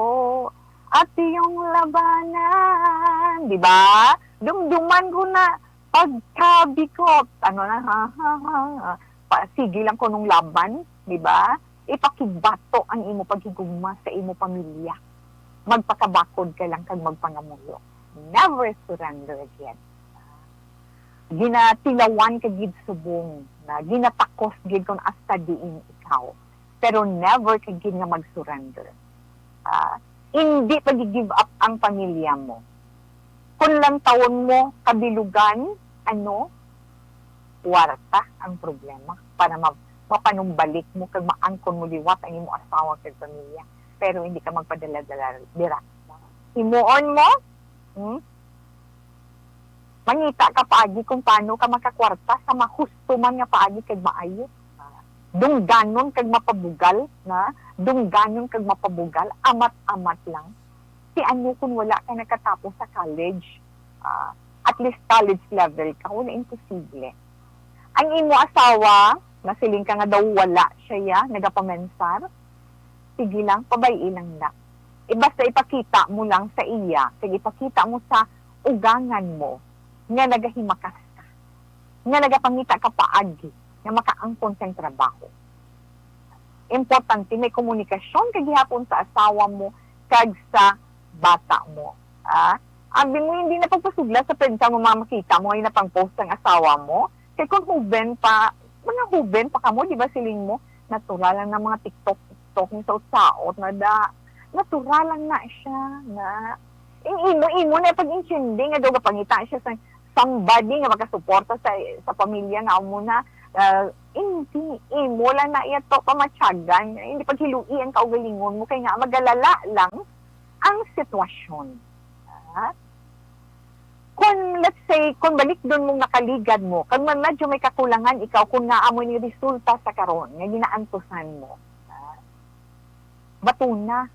at iyong labanan." Di ba? Dumduman ko na pagkabikot. Ano na, ha, ha, ha, ha. Pa, sige lang kunong laban, di ba? Ipakigbato ang imo paghigugma sa imo pamilya. Magpakabakod ka lang kag magpangamuyo. Never surrender again. Ginatilawan ka gid subong, na ginatakos gid kon hasta diin ikaw, pero never ka gid nga mag-surrender. Ah, hindi pag-give up ang pamilya mo. Kung lantawon mo, kabilugan, ano, kwarta ang problema para ma-, mapanumbalik mo kag maangkon mo liwat ang imo asawa kag pamilya. Pero hindi ka magpadala-dala dira. Himuon mo, hmm? Mangita ka paagi kung paano ka makakwarta sa mahusto man nga paagi kag maayo. Dungganon kag mapabugal, na? Dungganon kag mapabugal, amat-amat lang. Si ano kung wala ka nakatapos sa college? Ah, at least college level ka, wala, imposible. Ang imo asawa, nasiling ka nga daw wala siya, ya, nagapamensar, sige lang, pabay-i lang na. Eh, basta ipakita mo lang sa iya, kag ipakita mo sa ugangan mo nga nagahimakas ka, nga nagapangita ka paagi nga makaangkon sang trabaho. Importante may komunikasyon ka gihapon sa asawa mo kag sa bata mo. Ah, abi mo, hindi na pagpasudla sa prensa mo, mga makita mo nga napang-post ang asawa mo. Kay kung huben pa, mga huben pa kamo, di ba, siling mo, natural lang na mga TikTok, TikTok ni sa utsaot na da. Natural lang na siya na ing imo, imo na pag-intindi nga daw gapangita siya sa somebody nga makasuporta sa, sa pamilya nga amo na, ah, hindi, imo lang na iya to pamatyagan, hindi paghilui ang kaugalingon mo, kay nga magalala lang ang sitwasyon. Ah? Kung, let's say, kung balikdon mong nakaligad mo, kag man medyo may kakulangan ikaw, kung naa mo ni resulta sa karon nga ginaantusan mo, ah, batuna.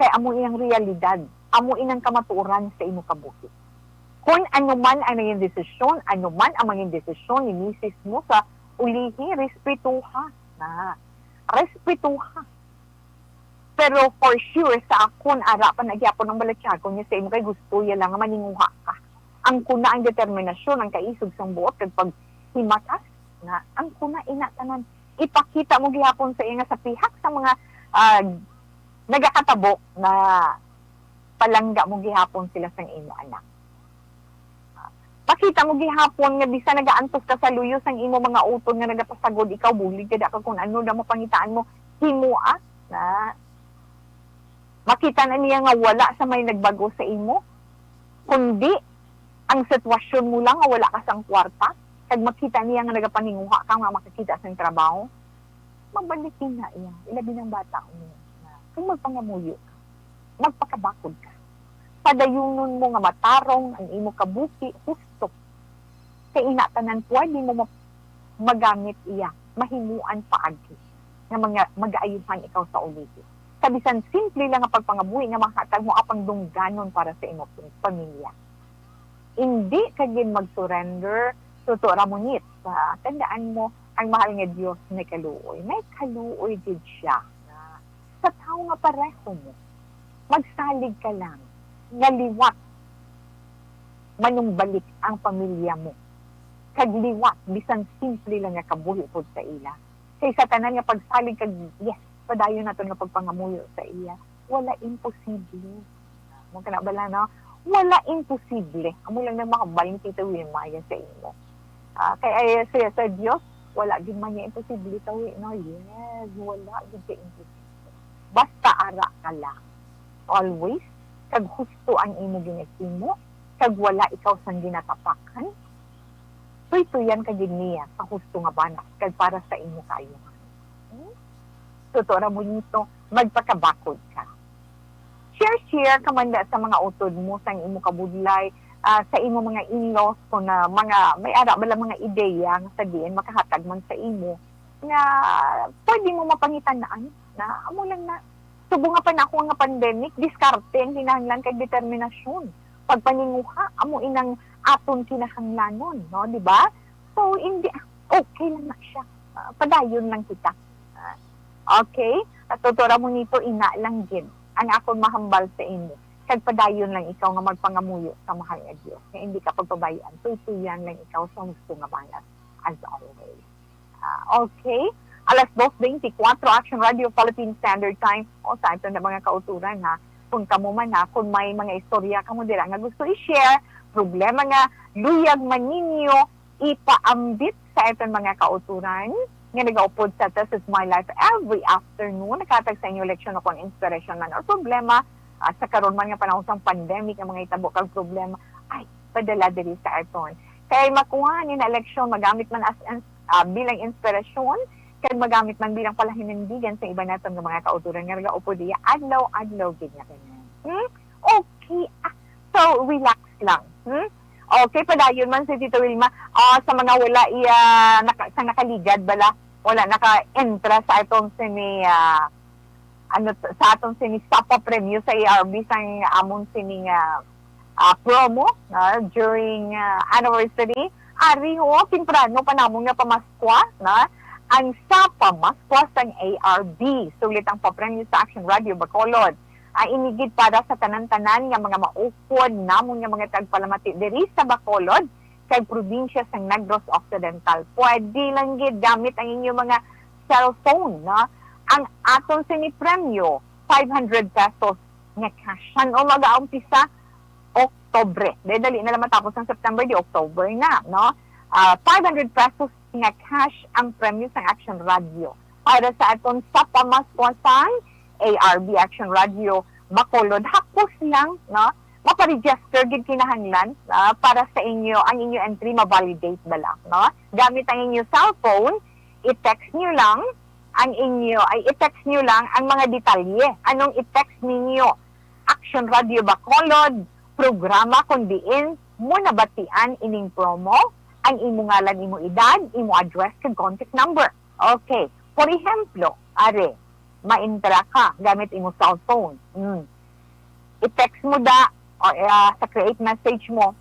Kay amo iyang realidad, amo inang kamatuoran sa imo kabuhi. Kung ano man ang naging desisyon, ano man ang maging desisyon ni misis mo sa ulihi, respetuha na. Respetuha. Pero for sure, sa akon, ara pa na gyapon ang balatyagon niya sa imo, kay gusto iya lang nga maninguha ka. Ang kuna, ang determinasyon, ang kaisog sang buot, kag paghimatas na, ang kuna, ina, tanan. Ipakita mo gihapon sa iya nga sa pihak sa mga, ah, nagakatabo na palangga mo gihapon sila sang imo anak. Pakita mo gihapon nga bisan nagaantos ka sa luyo sang imo mga utod nga nagapasagod, ikaw bulig ka, da ka kun ano da mapangitaan mo, himoa na. Makita na niya nga wala sa may nagbago sa imo, kundi ang sitwasyon mo lang nga wala ka sang kwarta, kag makita niya nga nagapaninguha ka nga makakita sang trabaho, mabalik na iya, ilabi ng bata mo. Kung magpangamuyo ka, magpakabakod ka. Padayunon mo nga matarong ang imo kabuhi, husto. Kay ina tanan pwede mo ma-, magamit iya, mahimuan paagi nga mga mag-aayuhan ikaw sa ulihi. Sa bisan simple lang nga pagpangabuhi nga mahatag mo apang dungganon para sa imo pam-, pamilya. Indi ka gid mag-surrender, Tuto Ramonit. Ah, tandaan mo, ang mahal nga Dios may kaluoy. May kaluoy gid siya. Sa tawo nga pareho mo, magsalig ka lang nga liwat manumbalik ang pamilya mo. Kag liwat, bisan simple lang nga kabuhi pod sa ila. Kay sa tanan nga pagsalig kag, yes, padayon naton nga pagpangamuyo sa iya, wala imposible. Mo kana bala, no? Wala imposible. Amo lang nang makabal ni Tita Wilmaya sa imo. Ah, kay ay, sa, sa Dios, wala gid man niya imposible, tawi, no? Yes, wala gid siya imposible. Basta ara ka lang. Always, kag husto ang imo ginahimo, kag wala ikaw sang ginatapakan, tuytuyan ka gid niya sa husto nga banas, kag para sa imo kaayuhan. Hmm? Tuto Ramonito, magpakabakod ka. Share, share ka man da sa mga utod mo sang imo kabudlay, ah, sa imo mga in-laws, kung na mga, may ara bala mga ideya nga sa diin makahatag man sa imo, nga pwede mo mapangitan-an na, amo lang na. Subong nga panahon nga pandemic, diskarte ang kinahanglan kag determinasyon. Pagpaninguha, amo inang aton kinahanglanon, no? Di ba? So, hindi, okay lang na siya. Ah, padayon lang kita. Ah, okay? At tutora mo nito, ina lang gid ang akon mahambal sa imo. Kag padayon lang ikaw nga magpangamuyo sa mahal nga Dios, nga hindi ka pagpabayaan, tuytuyan lang ikaw sa husto nga banat, as always. Ah, okay? Alas dos beintikwatro, Action Radio Philippine Standard Time, o sa aton na mga kauturan, ha. Kung kamo man, ha, kung may mga istorya kamo dira nga gusto i-share, problema nga luyag man ninyo ipaambit sa aton mga kauturan nga nagaupod sa This Is My Life every afternoon, naghatag sa inyo leksyon o kung inspirasyon man or problema, ah, sa karon man nga panahon sang pandemic, ang mga hitabo kag problema, ay, padala diri sa aton. Kay makuha ni na leksyon, magamit man as ins-, ah, bilang inspirasyon, kag magamit man bilang palahinindigan sa iban naton nga mga kauturan nga nagaupod iya adlaw-adlaw gid nga tanan. Hmm? Okay. Ah, so, relax lang. Hmm? Okay, padayon man si Tito Wilma. Ah, sa mga wala iya, naka, sa nakaligad bala, wala naka-entra sa atong sini, ah, ano, sa atong sini Sapa Premyo sa A R B sang amon sini nga, ah, promo, no, during, ah, anniversary. Ari ho, temprano pa namon nga pamaskwa, no, ang Sapa Maskwa sang A R B. Sulit ang papremyo sa Action Radio Bacolod. Ah, ini gid para sa tanan-tanan nga mga maukod namon nga mga tagpalamati diri sa Bacolod kag probinsya sang Negros Occidental. Pwede lang gid gamit ang inyo mga cellphone, no? Ang aton sini premyo, five hundred pesos nga cash. San-o magaumpisa? Oktubre. Dahil dali na lang matapos ang September, di October na, no? Ah, five hundred pesos nga cash ang premyo sang Action Radio. Para sa aton Sapa Maskwa sang A R B Action Radio Bacolod, hapos lang, no? Maparegister gid kinahanglan, ah, para sa inyo, ang inyo entry ma-validate bala, no? Gamit ang inyo cellphone, i-text nyo lang ang inyo, ay, i-text nyo lang ang mga detalye. Anong i-text ninyo? Action Radio Bacolod, programa kung diin mo nabatian ining promo, ang imo ngalan, imo edad, imo address, kag contact number. Okay. Por ehemplo, are, ma-entra ka gamit imo cellphone. Mm. I-text mo da, o, ah, sa create message mo,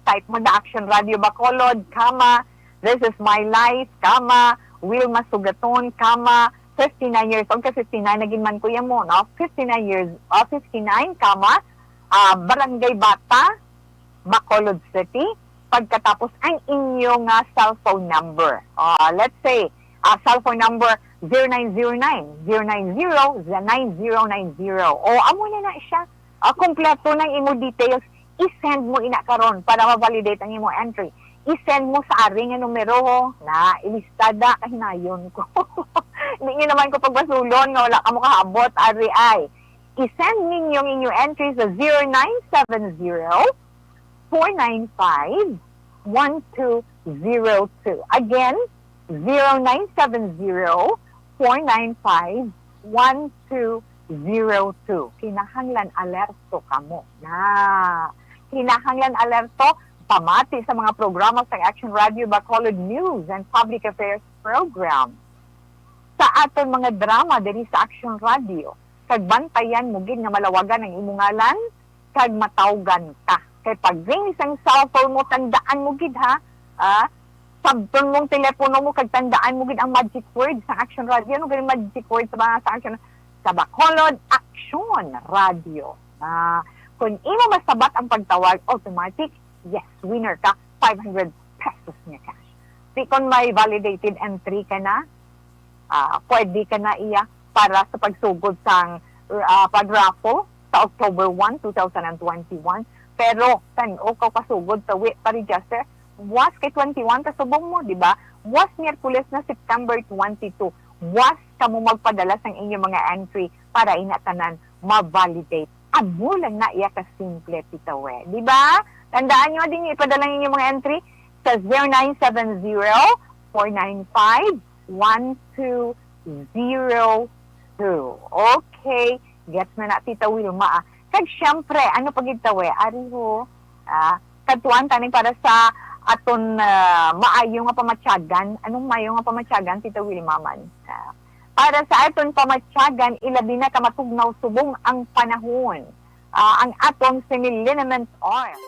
type mo da Action Radio Bacolod, comma, This Is My Life, comma, Wilma Sugaton, comma, fifty-nine years old, kay fifty-nine na gid man, kuya mo, no? Fifty-nine years, ah, fifty-nine, comma, ah, Barangay Bata, Bacolod City, pagkatapos ang inyo nga cellphone number. Ah, let's say, ah, cellphone number zero nine zero nine, zero nine zero, nine zero nine zero. O, amo na na siya. Ah, kompleto ng imo details. I-send mo ina karon para ma-validate ang imo entry. I-send mo sa ari nga numero, ho. Na, ilista da, kahinayon ko. Hindi nyo naman ko pagbasulon nga wala ka makaabot, ari ay. I-send ninyo ang inyo entry sa zero nine seven zero, four nine five, one two zero two. Again, zero nine seven zero, four nine five, one two zero two. Kinahanglan alerto kamo. Na, kinahanglan alerto, pamati sa mga programa sa Action Radio Bacolod News and Public Affairs Program. Sa aton mga drama diri sa Action Radio, kag bantayan mo gid nga malawagan ang imong ngalan, kag matawgan ka. Kay pag ring sang cellphone mo, tandaan mo gid, ha? Ah, sabton mong telepono mo kag tandaan mo gid ang magic word sa Action Radio. Ano gani magic word sa mga sa Action? Sa Bacolod, Action Radio. Ah, kung imo masabat ang pagtawag, automatic, yes, winner ka, five hundred pesos nga cash. Di kon may validated entry ka na, ah, pwede ka na iya para sa pagsugod sang, ah, pag-raffle sa October one, two thousand and twenty-one. Pero san-o ka kasugod sa wi pa register? Was kay twenty-one ka subong mo, di ba? Was Miyerkules na, September twenty-two. Was kamo magpadala sang inyo mga entry para ina tanan ma-validate. Amo lang na iya ka simple, Tita We. Di ba? Tandaan nyo, din nyo ipadala ang inyong mga entry sa zero nine seven zero, four nine five, one two zero two. Okay. Gets na na, Tita Wilma, ah. Kag syempre, ano pa gid, Tita We? Ari ho, Ah, kadtuan tani para sa aton, ah, maayo nga pamatyagan. Anong maayo nga pamatyagan, Tita Wilma man? Ah, para sa aton pamatyagan, ilabi na ka matugnaw subong ang panahon. Ah, ang aton semi-liniment oil.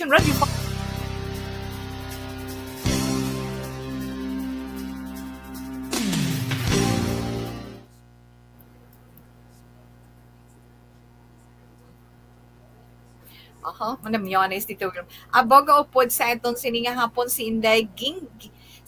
Radyo pa. Aha, manamyones dito. Abo ga upod sa aton sini nga hapon si Inday Ging,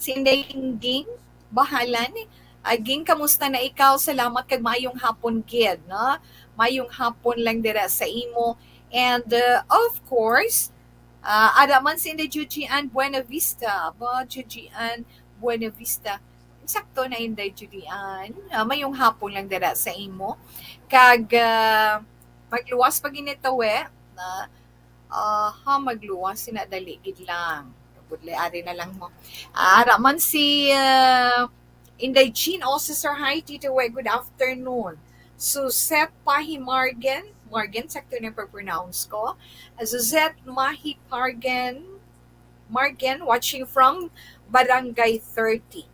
si Inday Ging Bahalan. Ah, Ging, kamusta na ikaw? Salamat kag maayong hapon gid, no? Maayong hapon lang dira sa imo. And, uh, of course, ah, ara man si Inday Juji Ann Buenavista. Ba, Juji Ann Buenavista. Sakto na, Inday Judy Ann. Ah, mayong hapon lang dira sa imo. Kag, ah, magluwas pa gid ni tawe na, ah, ha, magluwas sina, dali gid lang. Budlay, ari na lang mo. Ah, ara man si, ah, Inday Jean, also, sir, hi, Tito We, good afternoon. Suzette Pahi Margen, Margen, sakto na yung pag-pronounce ko. Ah, Suzette Mahi Pargen, Margen, watching from Barangay thirty.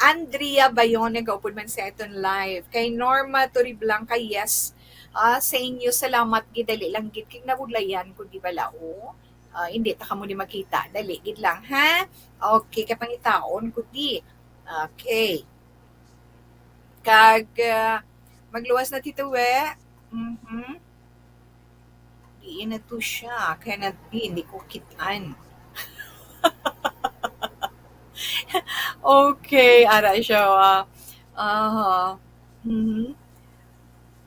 Andrea Bayone, gaupod man sa aton live. Kay Norma Toriblanca, yes. Ah, sa inyo, salamat gid, dali lang gid kay nabudlayan ko, di bala, oh. Ah, hindi ta kamo ni makita. Dali gid lang, ha? Okay, kay pangitaon ko di. Okay. Kag, ah, magluwas na, Tito We. Mhm. Diin na to siya? Cannot be. Hindi ko kitaan. Okay, ara siya, ah. Aha. Mhm.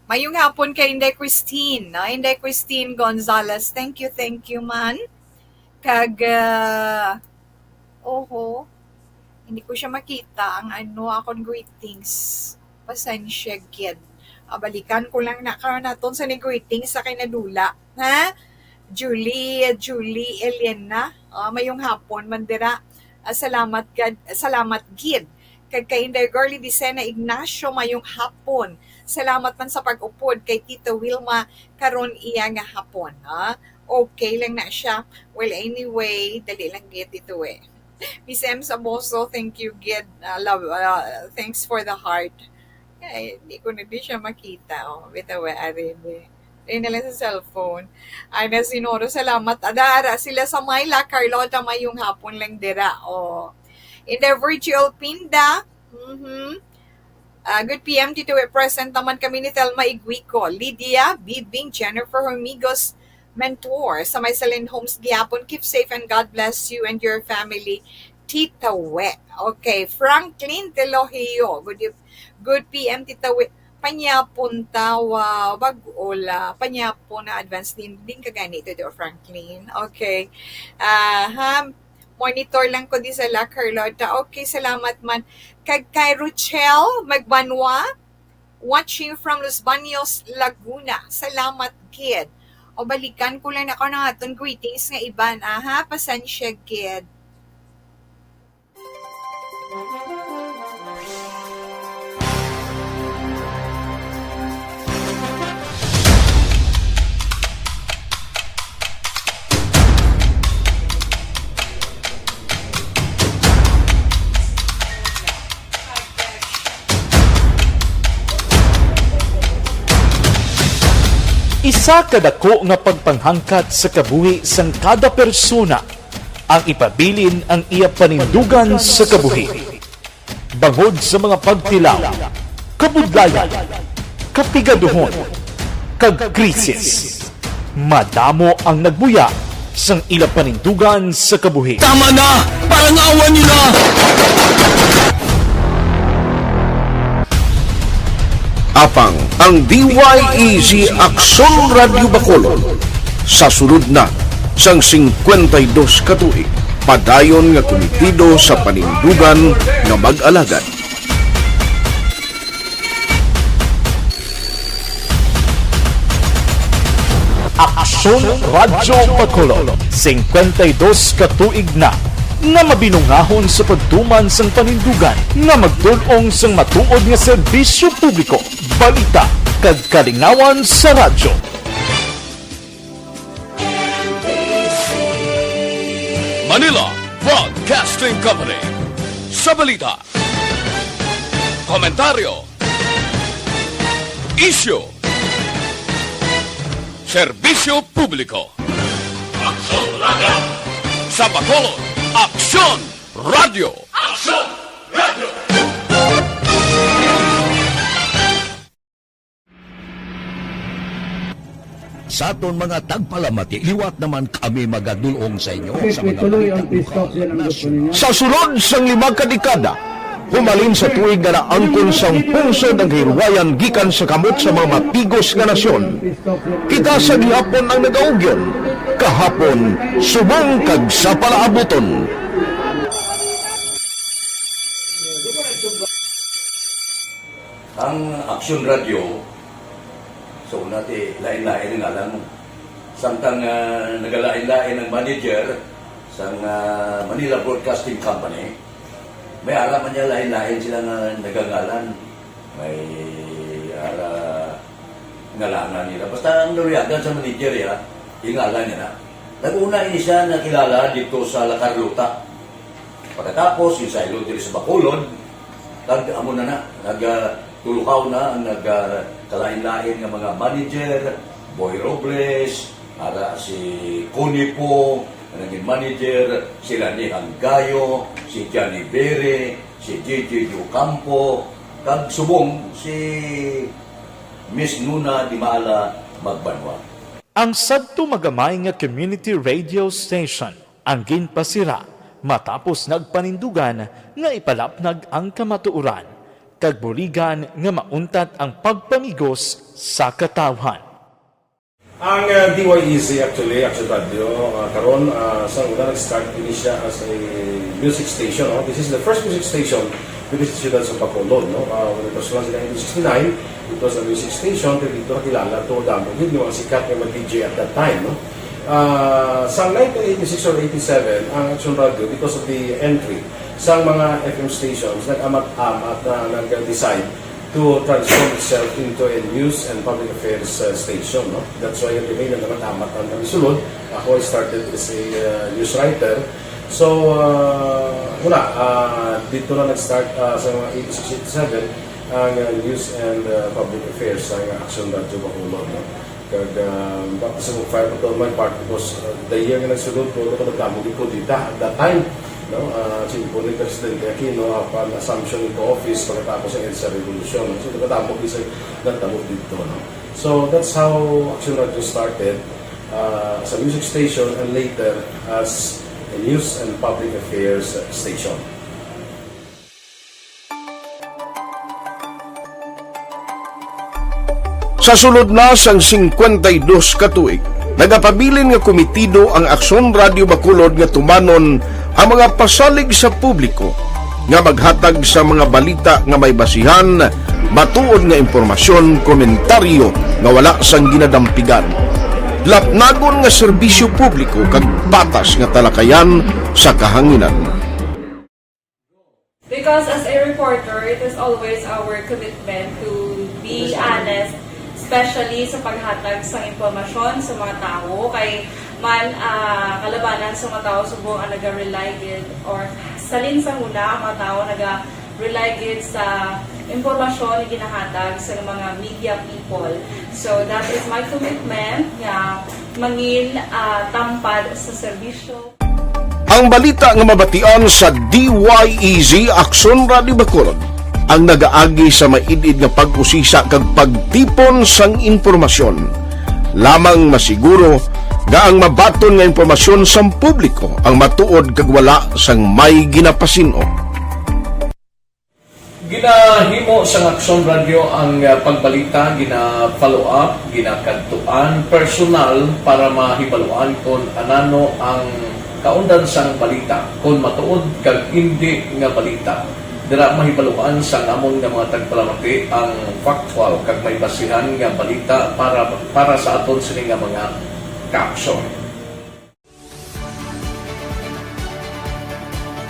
Mayong hapon kay Inday Christine, no? Inday Christine Gonzalez. Thank you, thank you, man. Kag, ah, oho, hindi ko siya makita ang ano, akon greetings. Pasensya gid. Ah, balikan ko lang na karon naton sa ni greetings sa kay nadula. Ha? Julie, Julie Elena. Ah, mayong hapon man dira. Ah, salamat gad, salamat gid. Kag kay Inday Girly Vicena Ignacio, mayong hapon. Salamat man sa pag-upod kay Tito Wilma karon iya nga hapon, ha? Okay lang na siya. Well, anyway, dali lang gid dito eh. Miss M Saboso, thank you gid. Ah, love, ah, thanks for the heart. Ay, hindi ko na di siya makita, oh. Bitaw, eh, ari, eh. Ina lang sa cellphone. Ana, Sinoro, salamat. Ada, ara sila sa Myla, Carlota, mayong hapon lang dira. Oh. Endeavor G L Pinda. Mhm. Ah, good P M, Tito, eh, present naman kami ni Thelma Iguico, Lydia, Bibing, Jennifer Hormigos, Mentor, sa may Salin Homes gihapon. Keep safe and God bless you and your family, Tita We. Okay, Franklin Telohio, good eve-, good P M, Tita We. Panyapon ta, wow, bag-o la. Panyapon na advance din, din ka gani, Tito Franklin. Okay. Aha. Monitor lang ko di sa La Carlota. Okay, salamat man. Kag kay Rochelle Magbanwa, watching from Los Baños, Laguna. Salamat gid. O, balikan ko lang ako ng aton greetings nga iban, aha. Pasensya gid. Isa ka dako nga pagpanghangkat sa kabuhi sang kada persona ang ipabilin ang iya panindugan sa kabuhi. Bangod sa mga pagtilaw, kabudlayan, kapigaduhon, kag krisis, madamo ang nagbuya sang ila panindugan sa kabuhi. Tama na! Palangawan niyo na! Apang ang D Y E Z Aksyon Radyo Bacolod sa sulod na sang singkwenta y dos ka tuig, padayon nga kumitido sa panindugan nga mag-alagad. Aksyon Radyo Bacolod, singkwenta y dos ka tuig na nga mabinungahon sa pagtuman sang panindugan nga magdul-ong sang matuod nga serbisyo publiko, balita, kag kalingawan sa radyo. Manila Broadcasting Company. Sa balita, komentaryo, isyu, serbisyo publiko. Aksyon Radyo. Sa Bacolod, Aksyon Radyo. Aksyon Radyo. Sa aton mga tagpalamati, liwat naman kami magadul-ong sa inyo sa mga balita lokal, nasyonal. Sa sulod sang lima ka dekada, humalin sa tuig nga naangkon sang pungsod ang kahilwayan gikan sa kamot sa mga matigos nga nasyon, kita sa gihapon ang nagaugyon, kahapon, subong kag sa palaabuton. Ang Aksyon Radyo, sa una ti lain-lain ang ngalan mo. Samtang, ah, nagalain-lain ang manager sang, ah, Manila Broadcasting Company, may ara man niya lain-lain sila nga nagangalan. May ara ngalangan nila. Basta ang naluyagan sa manager, ya, yung ngalan niya na. Nag-una ini siya nakilala dito sa La Carlota. Pagkatapos, yung saylo diri sa Bacolod, kag amo na na, nag, ah, tulukaw na ang nag, ah, kalain-lain nga mga manager, Boy Robles, ara si Connie Po, nga naging manager, sila ni Hanggayo, si Johnny Bere, si J J Ocampo, kag subong si Miss Nuna Dimala Magbanwa. Ang sadto magamay nga community radio station ang ginpasira matapos nagpanindugan nga ipalapnag ang kamatuoran kag buligan nga mauntat ang pagpamigos sa katawhan. Ang, ah, D Y E Z actually, Action Radio, ah, karon, ah, sa una nag-start ini siya as a music station, no? This is the first music station dito sa siyudad sa Bacolod, no? Ah, when it was launched in nineteen sixty-nine, it was a music station, pero dito nakilala to damo gid yung mga sikat nga mga D J at that time, no? Ah, sa nineteen eighty-six or eighty-seven, ang Action Radio, because of the entry sa mga F M stations, nag-amat-amat na nag-decide to transform itself into a news and public affairs, uh, station, no? That's why yung remain na naman amat ang kami sulod. Ako, I started as a, uh, news writer. So, uh, wala, uh, dito na nag-start, uh, sa mga eighty-six, eighty-seven, ang, uh, news and, uh, public affairs sa Action Radio Bacolod, no? Kag, ah, baka sa mag-file pa to my part because, ah, the year nga nagsulod ko, nakadamo gid ko dita at that time, no? Ah, simple ni Presidente Aquino, upon assumption into office, pagkatapos sa EDSA Revolution, no? So, nakadamo gid sa nagtabo dito, no? So, that's how Action Radio started, ah, as a music station and later as a news and public affairs station. Sa sulod na sang singkwenta y dos ka tuig, nagapabilin nga komitido ang Aksyon Radio Bacolod nga tumanon ang mga pasalig sa publiko nga maghatag sa mga balita nga may basihan, matuod nga impormasyon, komentaryo nga wala sang ginadampigan, lapnagon nga serbisyo publiko kag patas nga talakayan sa kahanginan. Because as a reporter, it is always our commitment to be honest, especially sa paghatag sa impormasyon sa mga tawo. Kay man, ah, kalabanan sa mga tawo subong ang naga-rely gid or salin sa huna ang mga tawo naga-rely gid sa impormasyon nga ginahatag sa mga media people. So that is my commitment nga mangin, ah, tampad sa serbisyo. Ang balita nga mabatian sa D Y E Z Aksyon Radio Bacolod ang nagaagi sa maid-id nga pag-usisa kag pagtipon sang impormasyon. Lamang masiguro nga ang mabaton nga impormasyon sang publiko ang matuod kag wala sang may ginapasin-o. Ginahimo sang Aksyon Radio ang, ah, pagbalita, gina-follow up, ginakadtuan personal para mahibaluan kon anano ang kaundan sang balita, kon matuod kag indi nga balita. Dira mahibaluan sang amon nga mga tagpalamati ang factual kag may basihan nga balita para, para sa aton sini nga mga kaaksyon.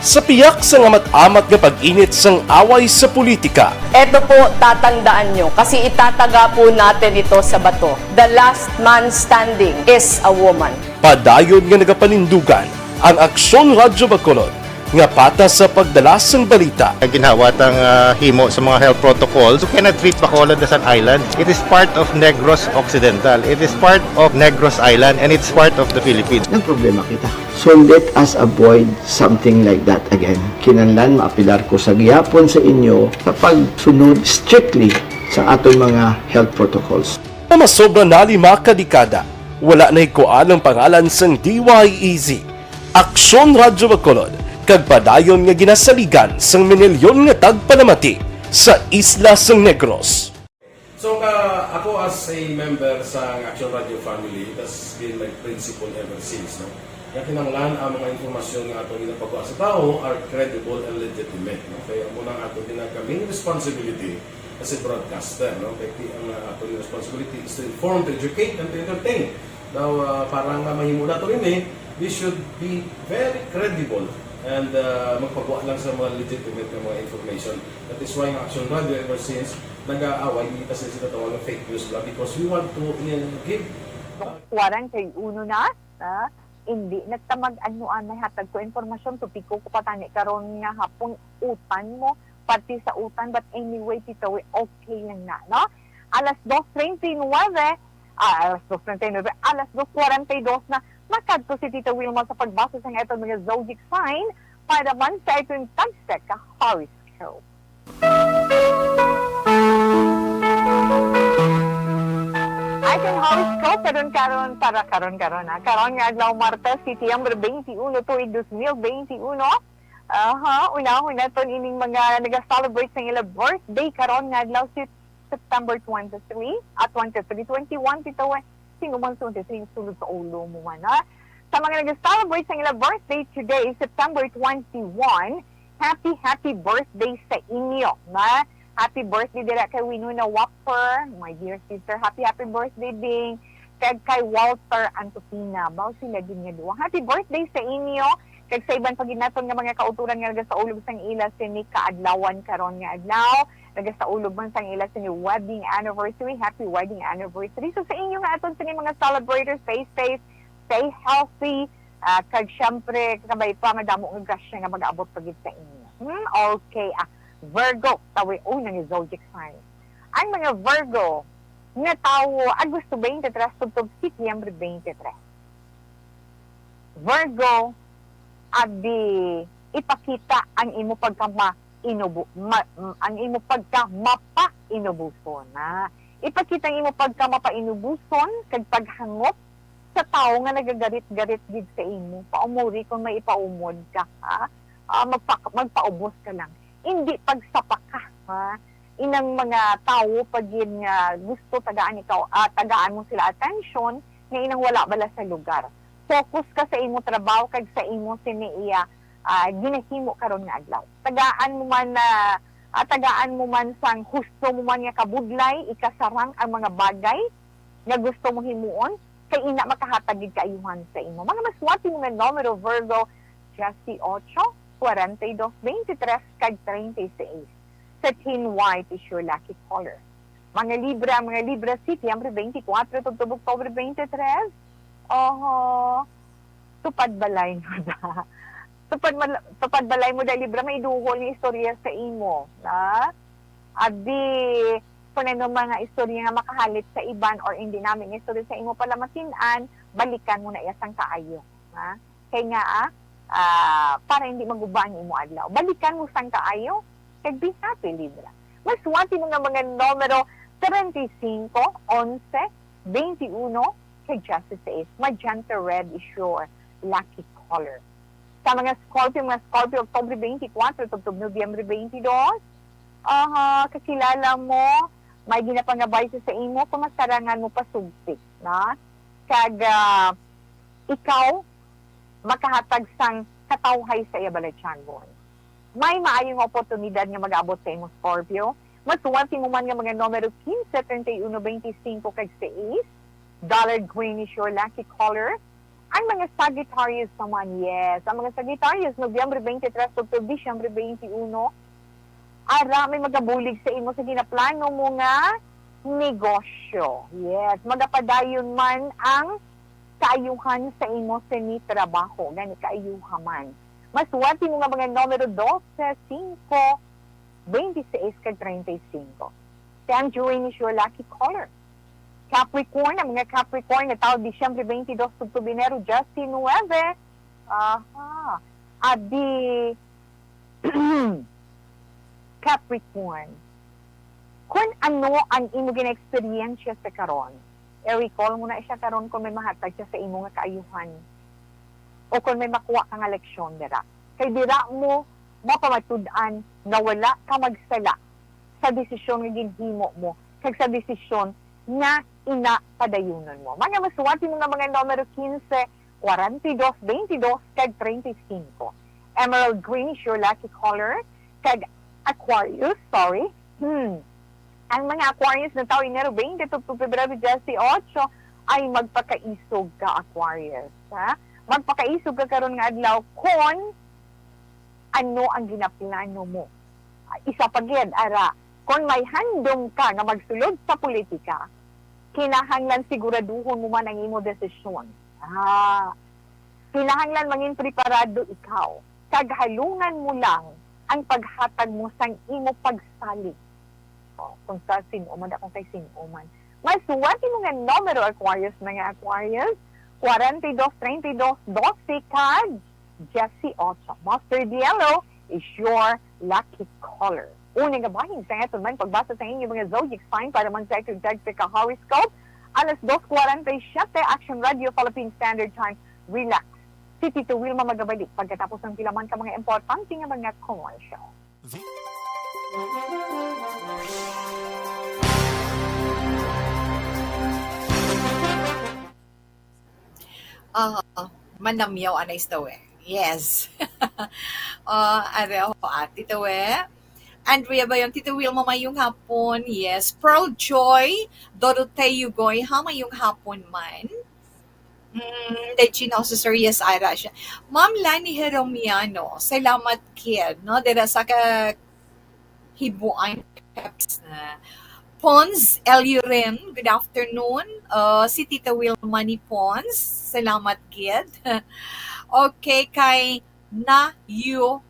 Sa piyak sang amat-amat nga pag-init sang away sa politika, Eto po, tatandaan nyo, kasi itataga po natin ito sa bato. The last man standing is a woman. Padayon nga nagapanindugan ang Aksyon Radyo Bacolod nga patas sa pagdala sang balita. Ginhawa tang, ah, himo sa mga health protocols. You cannot treat Bacolod as an island. It is part of Negros Occidental. It is part of Negros Island, and it's part of the Philippines. Nagproblema kita. So let us avoid something like that again. Kinahanglan maapilar ko sa gihapon sa inyo sa pagsunod strictly sa aton mga health protocols. Nga masobra na lima ka dekada, wala nahikuan ang pangalan sang D Y E Z, Aksyon Radyo Bacolod, kag padayon nga ginasaligan sang minilyon nga tagpalamati sa isla sang Negros. So, ka, ako as a member sa Action Radio family, it has been my principle ever since, no? Nga kinahanglan ang mga impormasyon nga ato ginapagwa sa tawo are credible and legitimate, no? Kaya amo nang ato ginakaming responsibility as a broadcaster, no? Kay ti-, ang, uh, ato responsibility is to inform, to educate, and to entertain. Now, uh, para nga mahimo nato ini, we should be very credible and, uh, magpagwa lang sa mga legitimate nga mga information. That is why ang Action Radio ever since nag-aaway kita sa ginatawag nga fake news bla, because we want to, uh, give Kwarantay uno na, ah, hindi nagtamag ano ang may hatag ko impormasyon, tupiko ko pa tani karon nga hapon utan mo, parte sa utan, but anyway, Tito Will, okay lang na, no? Alas dos treinta y nueve, ah, alas dos treinta y nueve, alas dos cuarenta y dos na, makadto si Tito Wilma sa pagbasa sa aton mga zodiac sign para man sa aton tagsa ka horoscope. Aton horoscope karon, karon, para karon, karon, ha. Karon nga adlaw, Martes, Setyembre twenty-one, tuig dos mil twenty-one. Aha, unahon naton ining mga nag-celebrate sang ila birthday karon nga adlaw, Sep-, September twenty-three, ah, twenty-three, twenty-one, Tito Will. Sino man sa twenty-three sulod sa ulo mo man, ha? Sa mga nag-celebrate sang ila birthday today, September twenty-one, happy, happy birthday sa inyo, ha? Happy birthday dira kay Winona Wapper, my dear sister. Happy, happy birthday, Bing. Kag kay Walter Antupina. Mao sila gid nga duwa. Happy birthday sa inyo. Kag sa iban pa gid naton nga mga kautoran nga nagasaulog sang ila sini kaadlawan karon nga adlaw. Nagasaulog man sang ila sini wedding anniversary. Happy wedding anniversary. So sa inyo nga aton sini mga celebrators, stay safe, stay healthy. Ah, kag syempre, kabay pa nga damo nga grasya nga mag-abot pa gid sa inyo. Hmm? Okay. Ah, Virgo, tawi una nga zodiac sign. Ang mga Virgo, nga tawo, Agosto twenty-three tubtob Setyembre twenty-three. Virgo, abi, ipakita ang imo pagkamainubo-, ma-, ang imo pagkamapainubuson, ha? Ipakita ang imo pagkamapainubuson kag paghangop sa tawo nga nagagarit-garit gid sa imo. Paumori kung may ipaumod ka, ha? Ah, magpa-, magpaubos ka lang. Indi pagsapaka, ha? Inang mga tawo pa gid nga gusto tagaan ikaw, ah, tagaan mo sila atensyon, nga inang wala bala sa lugar. Focus ka sa imo trabaho kag sa imo sini iya, ah, ginahimo karon nga adlaw. Tagaan mo man na, ah, tagaan mo man sang husto mo man nga kabudlay, ikasarang ang mga bagay nga gusto mo himuon, kay ina makahatag gid kaayuhan sa imo. Mga maswati mo nga numero, Virgo, dieciocho, cuarenta y dos, veintitrés, kag treinta y seis. Satin white is your lucky color. Mga Libra, mga Libra, Setyembre twenty-four tubtob Oktubre twenty-three. Oho. Tupad balay mo da. Tupad, mal- tupad balay mo da, Libra, may duhol nga istorya sa imo, na? Abi, kung ano mga istorya nga makahalit sa iban or hindi namin istorya sa imo pala matin-an, balikan mo na iya sang kaayo, ha? Kay nga, ah, ah, para hindi maguba ang imo adlaw. Balikan mo sang kaayo, kag be happy, Libra. Maswati mo nga mga numero treinta y cinco, onse, veintiuno, kag dieciséis. Magenta red is your lucky color. Sa mga Scorpio, mga Scorpio, Oktubre twenty-four tubtob Nobyembre twenty-two, aha, kakilala mo, may ginapangabay sa, sa imo, kung masarangan mo pasugtik, na? Kag, ah, ikaw, makahatag sang katawhay sa iya balatyagon. May maayo nga oportunidad nga mag-abot sa imo, Scorpio. Maswati mo man nga mga numero quince, treinta y uno, veinticinco, kag seis. Dollar green is your lucky color. Ang mga Sagittarius naman, yes. Ang mga Sagittarius, Nobyembre twenty-three tubtob Disyembre twenty-uno, ara, may magabulig sa imo sa ginaplano mo nga negosyo. Yes, magapadayon man ang kaayuhan sa imo sini trabaho, gani kaayuha man. Maswati mo nga mga numero dose, singko, veintiseis, kag treinta y cinco. Tangerine is your lucky color. Capricorn, ang mga Capricorn nga tawo Disyembre twenty-dos tubtob Enero diecinuebe. Aha. Abi, Capricorn, kung ano ang imo gina-eksperyensya sa karon, i-recall mo na siya karon kung may mahatag siya sa imo nga kaayuhan o kung may makuha ka nga leksyon dira. Kay dira mo mapamatud-an nga wala ka magsala sa desisyon nga ginhimo mo kag sa desisyon nga ina padayunon mo. Mga maswati mo nga mga numero quince, cuarenta y dos, veintidós, kag treinta y cinco. Emerald green is your lucky color, kag Aquarius, sorry. Hmm. Ang mga Aquarius nga tawo Enero twenty to, to Pebrero dieciocho ay magpakaisog ka, Aquarius, ha? Magpakaisog ka karon nga adlaw kon ano ang ginaplano mo. Ah, isa pa gid, ara, kon may handom ka nga magsulod sa politika, kinahanglan siguraduhon mo man ang imo desisyon. Ah, kinahanglan mangin preparado ikaw, kag halungan mo lang ang paghatag mo sang imo pagsalig. Oh, kung sa sin-o man, kung kay sin-o man. Maswati mo nga numero, Aquarius, mga Aquarius, cuarenta y dos, treinta y dos, doce, kag dieciocho. Mustard yellow is your lucky color. Una nga bahin sa aton man pagbasa sa inyo mga zodiac sign para man sa aton tag sa ka horoscope. Alas dos cuarenta y siete, Action Radio Philippine Standard Time. Relax. Si Tito Wilma magabalik pagkatapos ng pila man ka mga importante nga mga commercial. Ah, manamyaw anay ito eh. Yes. Ah, are ho, ah, Tito eh. Andrea Bayon, Tito Wilma, mayong hapon. Yes. Pearl Joy, Doroteo Goy, ha, mayong hapon man. Mm, Regina Jose Sorias, ara siya. Ma'am Lani Heromiano, salamat kid, no? Dira sa ka hibuan caps na. Pons Elurin, good afternoon. Uh, si Tita Wilma ni Pons, salamat gid. Okay, kay na you,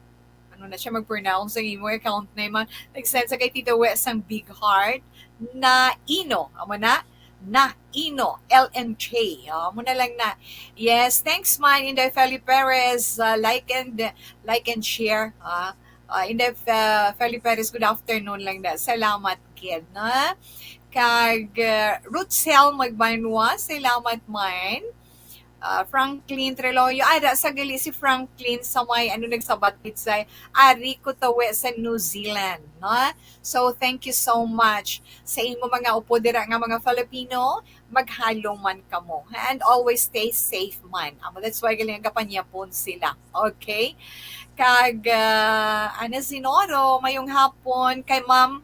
ano na siya mag-pronounce ang imo account na man. Nag-send sa kay Tita Wes ang big heart. Naino. Amo na, Naino, L N J. Oh, amo na lang na. Yes, thanks man, Inday Feli Perez. Uh, like and, like and share. Ah, uh, Inday uh, Feli Perez, good afternoon lang na. Salamat gid, na. Kag uh, Rutsel Magbanwa, salamat man. Uh, Franklin Treloyo, ada sa gali si Franklin sa may, ano, nagsabat gid sa, ari ko tawi sa New Zealand, no? So, thank you so much sa imo mga upod dira nga mga Filipino, maghalong man kamo. And always stay safe man. Amo, that's why galing gapanyapon sila. Okay? Kag, uh, Ana Zinoro, mayong hapon kay Ma'am,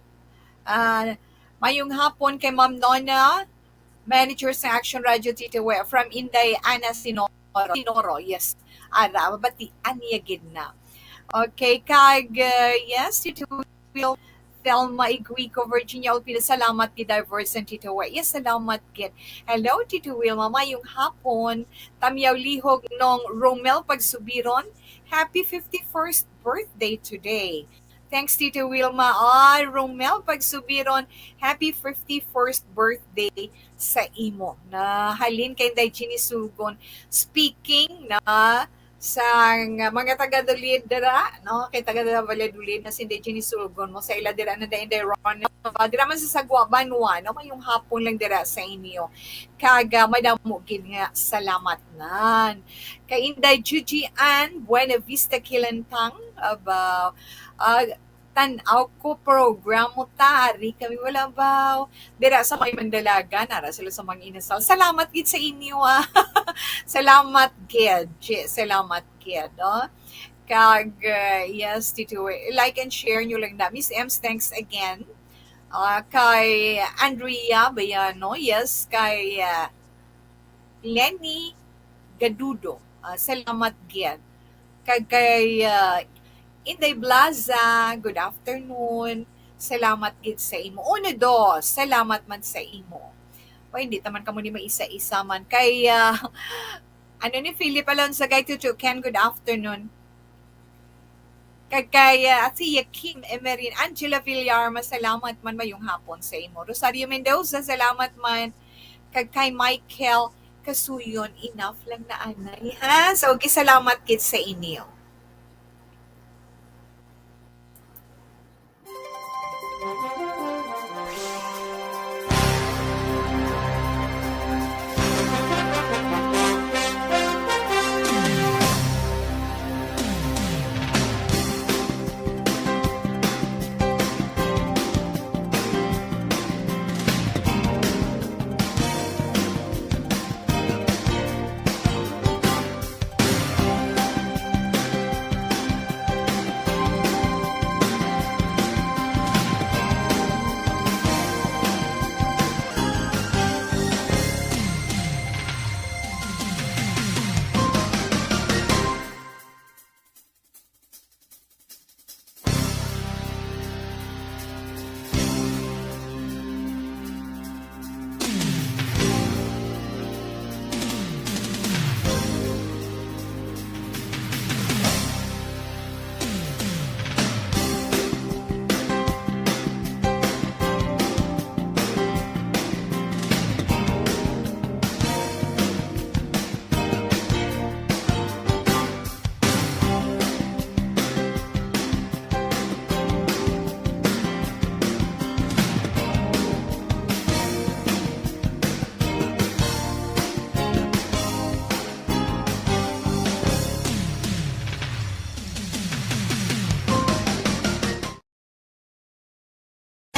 uh, mayong hapon kay Ma'am Nona, manager sa Action Radio Tito We, from Inday Ana Sinoro. Sinoro, yes. Ara, mabatian niya gid na. Okay, kag, uh, yes, Tito Will, Thelma Iguico, Virginia Olpina, salamat gid, Diverse and Tito We. Yes, salamat gid. Hello, Tito Will, mamayong hapon. Tamyaw Lihog, Nong Romel Pagsubiron, happy fifty-first birthday today. Thanks, Tito Wilma. Ah, Romel Pagsubiron, happy fifty-first birthday sa imo. Na halin kay Inday Jeannie Sulgon. Speaking na sa nga mga taga Dulid dira, no? Kay taga dira Valladolid na si Inday Jeannie Sulgon mo sa ila dira na Inday Ron. Ah, dira man sa Sagwa Banwa, no? Mayong hapon lang dira sa inyo. Kag, ah, madamo gid nga salamat nan. Kay Inday Juji Ann Buena Vista Kilentang, aba, ah, tan-aw ko program mo, tari kami wala baw. Dira sa may Mandalagan, ara sila sa mga inasal. Salamat gid sa inyo, ah. Salamat gid, Chi. Salamat gid, oh. Kag, uh, yes, Tito, like and share nyo lang na. Miss Ems, thanks again. Ah, kay Andrea Bayano, yes, kay, ah, Lenny Gadudo. Ah, salamat gid. Kag kay, ah, Inday Blaza, good afternoon. Salamat gid sa imo. Uno, dos, salamat man sa imo. O, hindi taman kamo ni maisa-isa man. Kay, ah, ano ni Philip Alonso, kay Tutu Ken, good afternoon. Kag kay, ah, si Kim Emerin, Angela Villar, masalamat man, mayong hapon sa imo. Rosario Mendoza, salamat man. Kag kay Michael Kasuyon, enough lang na anay, ha? So, okay, salamat gid sa inyo.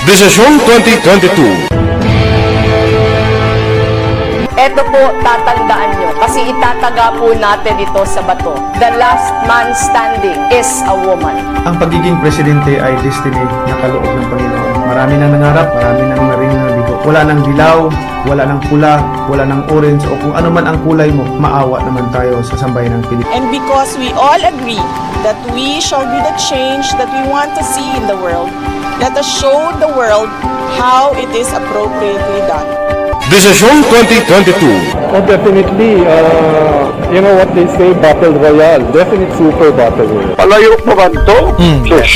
Desisyon twenty twenty-two. Eto po, tatandaan nyo, kasi itataga po natin ito sa bato. The last man standing is a woman. Ang pagiging presidente ay destiny na kaloob ng Panginoon. Marami nang nangarap, marami nang naring nabigo. Wala nang dilaw, wala nang pula, wala nang orange, o kung ano man ang kulay mo, maawa naman tayo sa sambayan ng Pilipinas. And because we all agree that we shall be the change that we want to see in the world, let us show the world how it is appropriately done. Desisyon twenty twenty-two. Oh, definitely, uh, you know what they say, battle royale. Definite super battle royale. Palayo pa man to? Mm. Sus,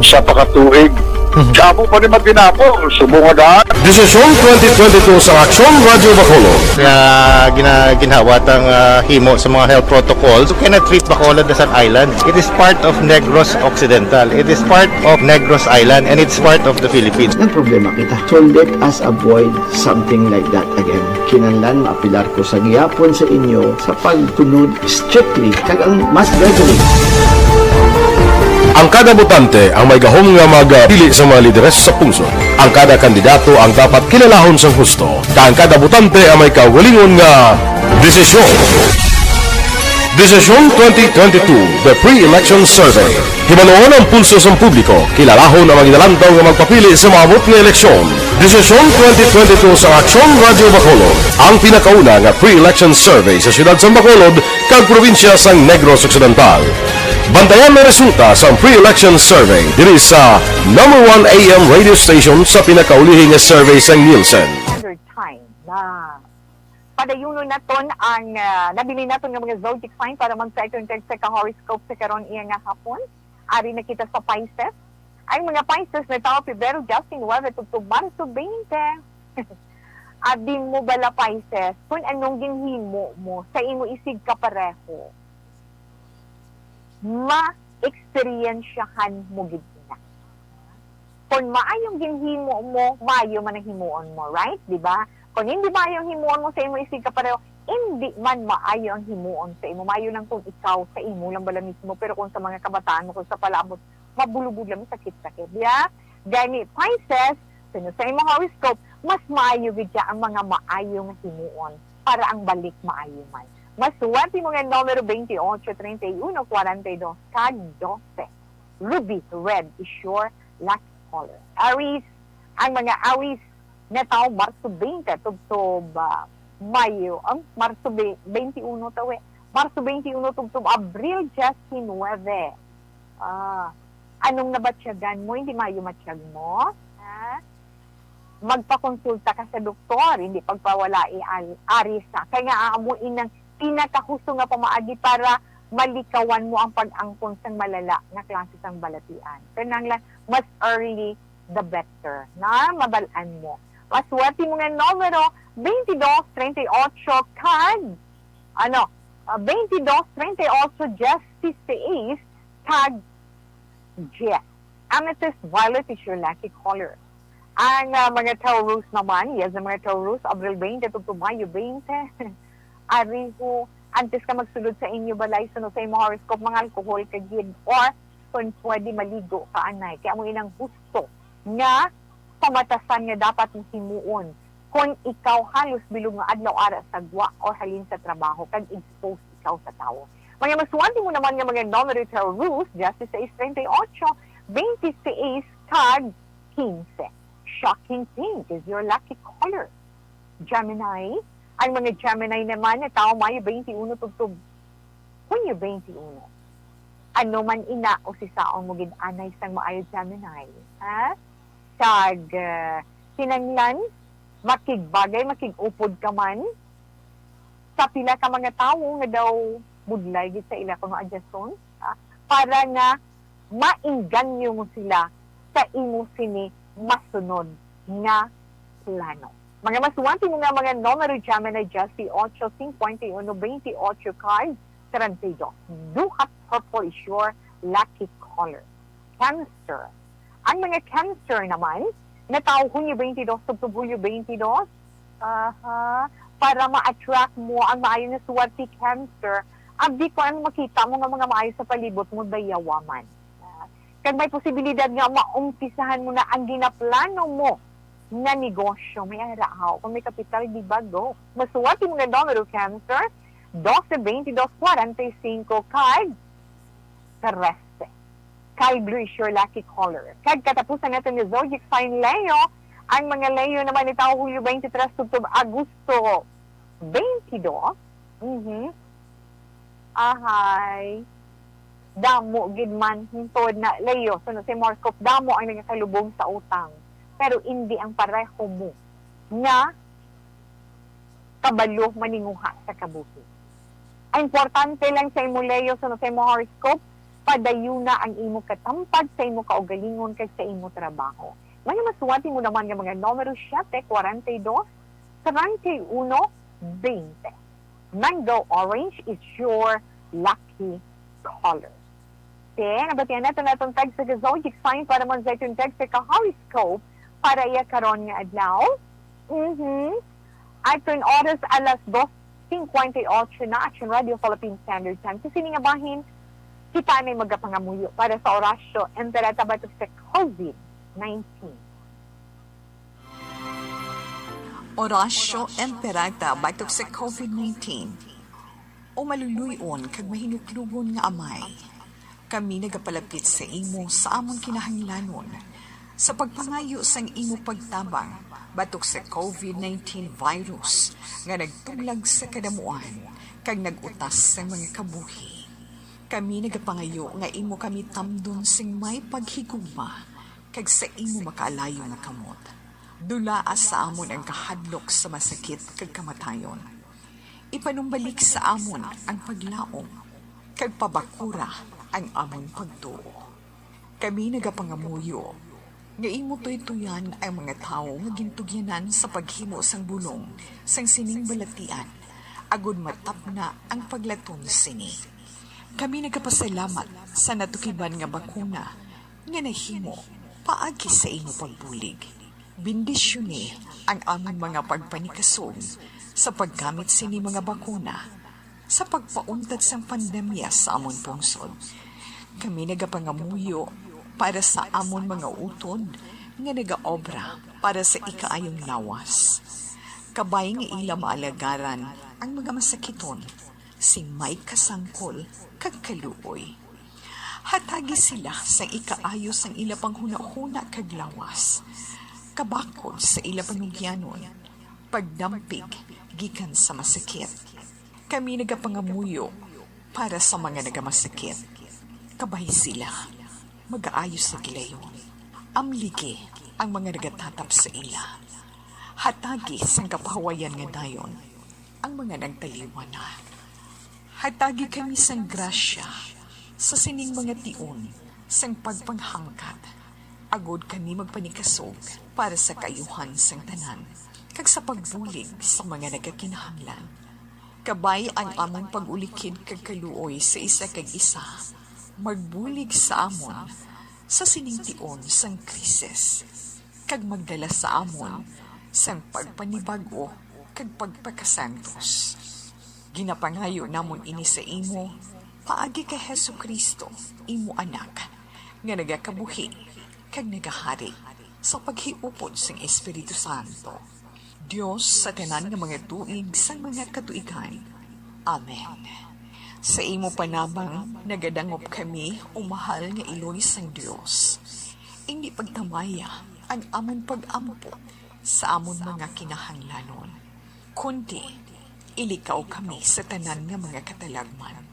sa pakatuig. Damo pa ni maginapo, subong nga daan. Desisyon twenty twenty-two sa Aksyon Radyo Bacolod. Nga gina-, ginhawa tang, ah, himo sa mga health protocols, you cannot treat Bacolod as an island. It is part of Negros Occidental. It is part of Negros Island, and it's part of the Philippines. Nagproblema kita. So let us avoid something like that again. Kinahanglan maapilar ko sa gihapon sa inyo sa pagtunod strictly kag ang mas gradually. Ang kada botante ang may gahom nga magpili sa mga lideres sa pungsod. Ang kada kandidato ang dapat kilalahon sang husto, kag ang kada botante ang may kaugalingon nga desisyon. Desisyon twenty twenty-two, The Pre-Election Survey. Hibaluon ang pulso sang publiko, kilalahon ang mga ginalantaw nga magpapili sa maabot nga eleksyon. Desisyon twenty twenty-two sa Aksyon Radyo Bacolod, ang pinakauna nga pre-election survey sa siyudad sang Bacolod kag probinsya sang Negros Occidental. Bantayan ang resulta sang pre-election survey diri sa number one A M radio station sa pinakaulihi nga survey sang Nielsen. Standard Time na padayunon naton ang, ah, nabilin naton nga mga zodiac sign para mag-second check sa ka-horoscope sa karon iya nga hapon. Ari na kita sa Pisces. Ang mga Pisces natawo Pebrero diyes nuwebe tubtob Marso twenty. Abi mo bala, Pisces, kung anong ginhimo mo sa imo isigkapareho, ma-eksperyensyahan mo gid na. Kung maayong ginhimo mo, maayo man ang himuon mo, right? Di ba? Kung hindi maayo ang himuon mo sa imo isigkapareho, hindi man maayo ang himuon sa imo. Maayo lang kung ikaw sa imo lang bala mismo, pero kung sa mga kabataan mo, kung sa palabot, mabulubog lang, sakit-sakit. Di ba? Gani, Pisces, suno sa imong horoscope, mas maayo gid siya ang mga maayo nga himuon para ang balik maayo man. Mas swerte mo nga numero twenty-eight, treinta y uno, cuarenta y dos, kag doce. Ruby red is your lucky color. Aries, ang mga Aries natawo Marso twenty tubtob, ah, Mayo, ang Marso be-, twenty-uno taw eh. Marso twenty-uno tubtob Abril diyes nuwebe. Ah, anong nabatyagan mo? Hindi maayo matyag mo? Ha? Magpakonsulta ka sa doktor, hindi pagpawalai, Al-, Aries, ha? Kay nga amo inang pinakahusto nga pamaagi para malikawan mo ang pag-angkon sang malala nga klase sang balatian. Kinahanglan mas early the better, na mabal-an mo. Maswerte mo nga numero, twenty-dos, treinta y ocho, kag, ano, ah, twenty-dos, treinta y ocho, dieciséis, kag diez. Amethyst violet is your lucky color. Ang, ah, mga Taurus naman, yes, ang mga Taurus, Abril twenty tubtob Mayo twenty. Ariho, antes ka magsulod sa inyo balay, suno sa imo horoscope, mga alcohol ka gid, or kung pwede, maligo ka anay. Kay amo inang husto nga pamatasan nga dapat mo himuon kung ikaw halos bilog nga adlaw ara sa gwa or halin sa trabaho kag exposed ikaw sa tawo. Mga maswerte mo naman nga mga numero, Taurus, dieciséis, treinta y ocho, veintiséis, kag quince. Shocking pink is your lucky color. Gemini, ang mga Gemini naman natawo Mayo twenty-uno tubtob Hunyo twenty-uno. Ano man ina, usisaon mo gid anay sang maayo, Gemini, ha? Kag, ah, kinahanglan, makigbagay, makig-upod ka man sa pila ka mga tawo nga daw budlay gid sa ila kuno adyason, ha? Para nga maengganyo mo sila sa imo sini masunod nga plano. Mga maswerte mo nga mga numero, Gemini, dieciocho, cincuenta y uno, veintiocho, kag treinta y dos. Duha purple is your lucky color. Cancer. Ang mga Cancer naman, natawo Hunyo twenty-dos tubtob Hulyo twenty-dos, aha, para ma-attract mo ang maayo nga swerte, Cancer, abdi ko ang makita mo nga mga maayo sa palibot mo, dayawa man. Ah, kag may posibilidad nga maumpisahan mo na ang ginaplano mo nga negosyo. May ara, haw. Kung may kapital, di ba, go. Maswerte mo nga numero, Cancer, doce, veintidós, cuarenta y cinco, kag trese. Sky blue is your lucky color. Kag katapusan naton nga zodiac sign, Leo. Ang mga Leo naman natawo Hulyo twenty-three tubtob Agosto twenty-two. Mhm. Ahay. Damo gid man, hintod na, Leo, suno sa horoscope, damo ang nagakalubong sa utang. Pero indi ang pareho mo nga kabalo maninguha sa kabuhi. Ang importante lang sa imo, Leo, suno sa imo horoscope, padayuna ang imo katampad sa imo kaugalingon kag sa imo trabaho. May masuwati mo naman nga mga numero siyete, kwarenta y dos, treinta y uno, veinte. Mango orange is your lucky color. Okay, nabatian nato natong tag sa Gazonjic sign para man sa itong tag sa ka-horoscope para iya karon nga adlaw. Mhm. Atong oras alas dos cincuenta y ocho na, Action Radio Philippine Standard Time. Sa sini nga bahin, kita na magapangamuyo para sa Orasyo Emperata batok sa covid nineteen. Orasyo Emperata batok sa covid nineteen. O maluluy-on kag mahinuklugon nga Amay, kami nagapalapit sa imo sa amon kinahanglanon, sa pagpangayo sang imo pagtabang batok sa covid nineteen virus nga nagtuglag sa kadamuan kag nag-utas sang mga kabuhi. Kami nagapangayo nga imo kami tamdon sing may paghigugma kag sa imo makaalayo nga kamot. Dulaa sa amon ang kahadlok sa masakit kag kamatayon. Ipanumbalik sa amon ang paglaom, kag pabakura ang amon pagtuo. Kami nagapangamuyo nga imo tuytoyan ang mga tawo nga gintugyanan sa paghimo sang bulong sang sining balatian, agod matapna ang paglaton sini. Kami nagapasalamat sa natukiban nga bakuna nga nahimo paagi sa imo pagbulig. Bendisyoni ang amon mga pagpanikasog sa paggamit sini mga bakuna sa pagpauntat sang pandemya sa amon pungsod. Kami nagapangamuyo para sa amon mga utod nga nagaobra para sa ikaayong lawas, kabay nga ila maalagaran ang mga masakiton sing may kasangkol kag kaluoy. Hatagi sila sang ikaayo sang ila panghunahuna kag lawas, kabakod sa ila panugyanon, pagdampig gikan sa masakit. Kami nagapangamuyo para sa mga nagamasakit, kabay sila magaayo sa gilayon. Amligi ang mga nagatatap sa ila. Hatagi sang kapahuwayan nga dayon ang mga nagtaliwan na. Hatagi kami sang grasya sa sining mga tion sang pagpanghangkat, agod kami magpanikasog para sa kaayuhan sang tanan kag sa pagbulig sa mga nagakinahanglan. Kabay ang amon pag-ulikid kag kaluoy sa isa kag isa, magbulig sa amon sa sining tion sang krisis, kag magdala sa amon sang pagpanibag-o kag pagpakasantos. Ginapangayo namon ini sa imo paagi kay Jesu-Cristo, imo Anak, nga nagakabuhi kag nagahari sa paghiupod sang Espiritu Santo, Dios sa tanan nga mga tuig sang mga katuigan. Amen. Sa imo panabang nagadangop kami, o mahal nga Iloy sang Dios. Indi pagtamaya ang amon pag-ampo sa amon mga kinahanglanon, kundi ilikaw kami sa tanan nga mga katalagman,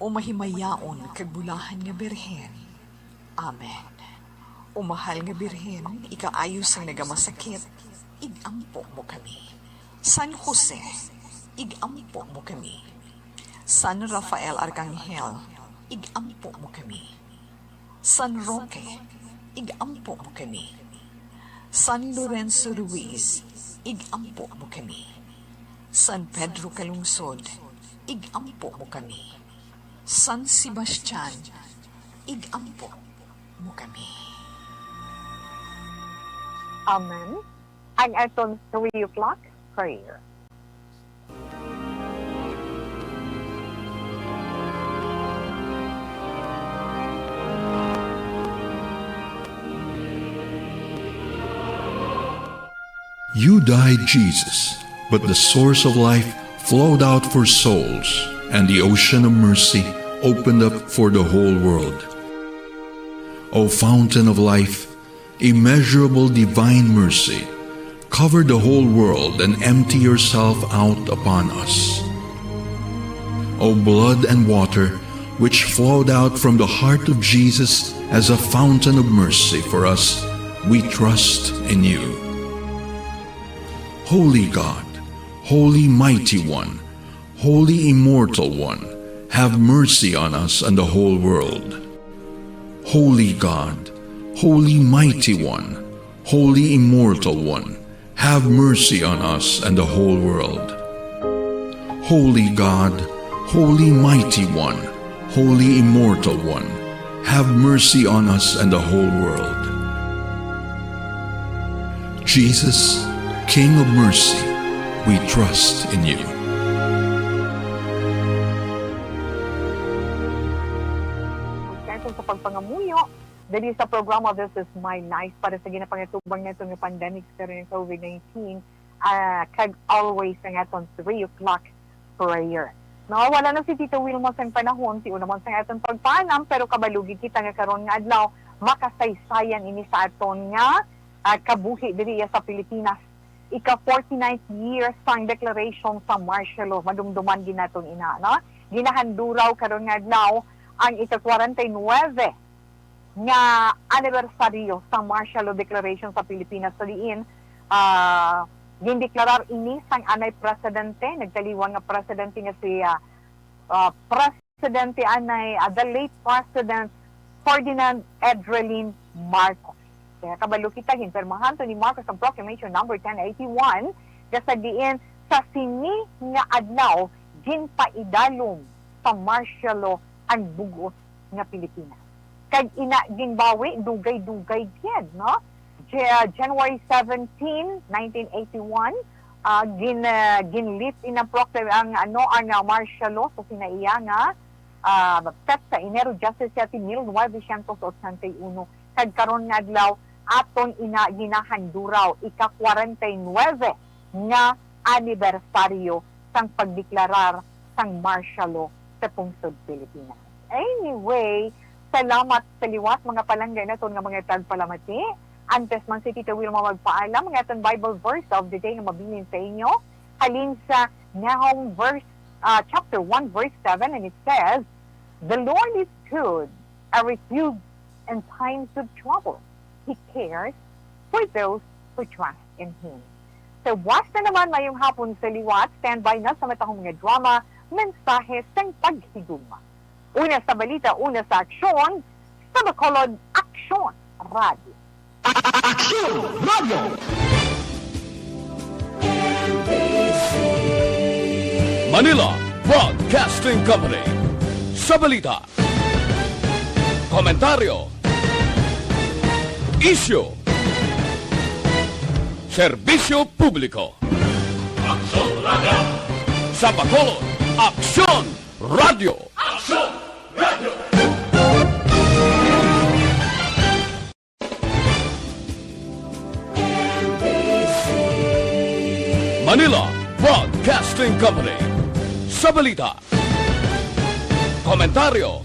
o mahimayaon kag bulahan nga Birhen. Amen. O mahal nga Birhen, ikaayo sang nagamasakit, ig-ampo mo kami. San Jose, ig-ampo mo kami. San Rafael Arcangel, ig-ampo mo kami. San Roque, ig-ampo mo kami. San Lorenzo Ruiz, ig-ampo mo kami. San Pedro Calungsod, ig-ampo mo kami. San Sebastian, ig-ampo mo kami. Amen. Ang aton three o'clock prayer. You died, Jesus, but the source of life flowed out for souls, and the ocean of mercy opened up for the whole world. O fountain of life, immeasurable divine mercy, cover the whole world and empty yourself out upon us. O blood and water, which flowed out from the heart of Jesus as a fountain of mercy for us, we trust in you. Holy God, Holy Mighty One, Holy Immortal One, Have mercy on us and the whole world. Holy God, Holy Mighty One, Holy Immortal One, have mercy on us and the whole world. Holy God, Holy Mighty One, Holy Immortal One, have mercy on us and the whole world. Jesus, King of mercy, we trust in you. Sa pagpangamuyo, diri sa programa This Is My Life para sa ginapangatubang nato nga pandemic sa COVID nineteen, ah, kag always ang aton three o'clock prayer. No, wala na si Tito Wilma sang panahon, ti una man sang aton pagpaalam, pero kabalo gid kita nga karon nga adlaw makasaysayan ini sa aton nga, ah, kabuhi diri sa Pilipinas. Ika forty-ninth year sang declaration sa martial law, madumduman gid naton ina, no? Ginahanduraw karon nga adlaw ang ika kwarenta y nuebe nga anibersaryo sang martial law declaration sa Pilipinas, sa diin, ah, gindeklarar ini sang anay presidente, nagkaliwang nga presidente nga si, ah, ah, Presidente anay, ah, the late President Ferdinand Edrelin Marcos. Kaya kabalo kita, ginpirmahan to ni Marcos ang Proclamation Number ten eighty-one, nga sa diin sa sini nga adlaw ginpaidalom sa martial law ang bug-os nga Pilipinas. Kag ina ginbawi, dugay-dugay gid, no? Ja-, January seventeen, nineteen eighty-one, ah, gin-, ah, ginlit ina proclam-, ang, ano, ang, ah, martial law sa sinaiya nga, ah, petsa, Enero diyasisiete, mil novecientos ochenta y uno. Kag karon nga adlaw, aton ina ginahanduraw ika kwarenta y nuebe nga anibersaryo sang pagdeklarar sang martial law sa pungsod Pilipinas. Anyway, salamat sa liwat, mga palangga naton nga mga tagpalamati. Antes man si Tita Wilma magpaalam, ang aton Bible verse of the day nga mabilin sa inyo halin sa Nahum verse, ah, chapter one, verse seven, and it says, "The Lord is good, a refuge in times of trouble. He cares for those who trust in Him." So, buwas na naman, mayong hapon sa liwat. Standby na sa matahom nga drama, mensahe sang paghigugma. Una sa balita, una sa aksyon, sa Bacolod Aksyon Radio. Aksyon Radio. Manila Broadcasting Company. Sa balita, komentaryo, isyu, serbisyo publiko. Aksyon Radio. Sa Bacolod, Aksyon Radio. Aksyon Radio. Manila Broadcasting Company. Sa balita, komentaryo,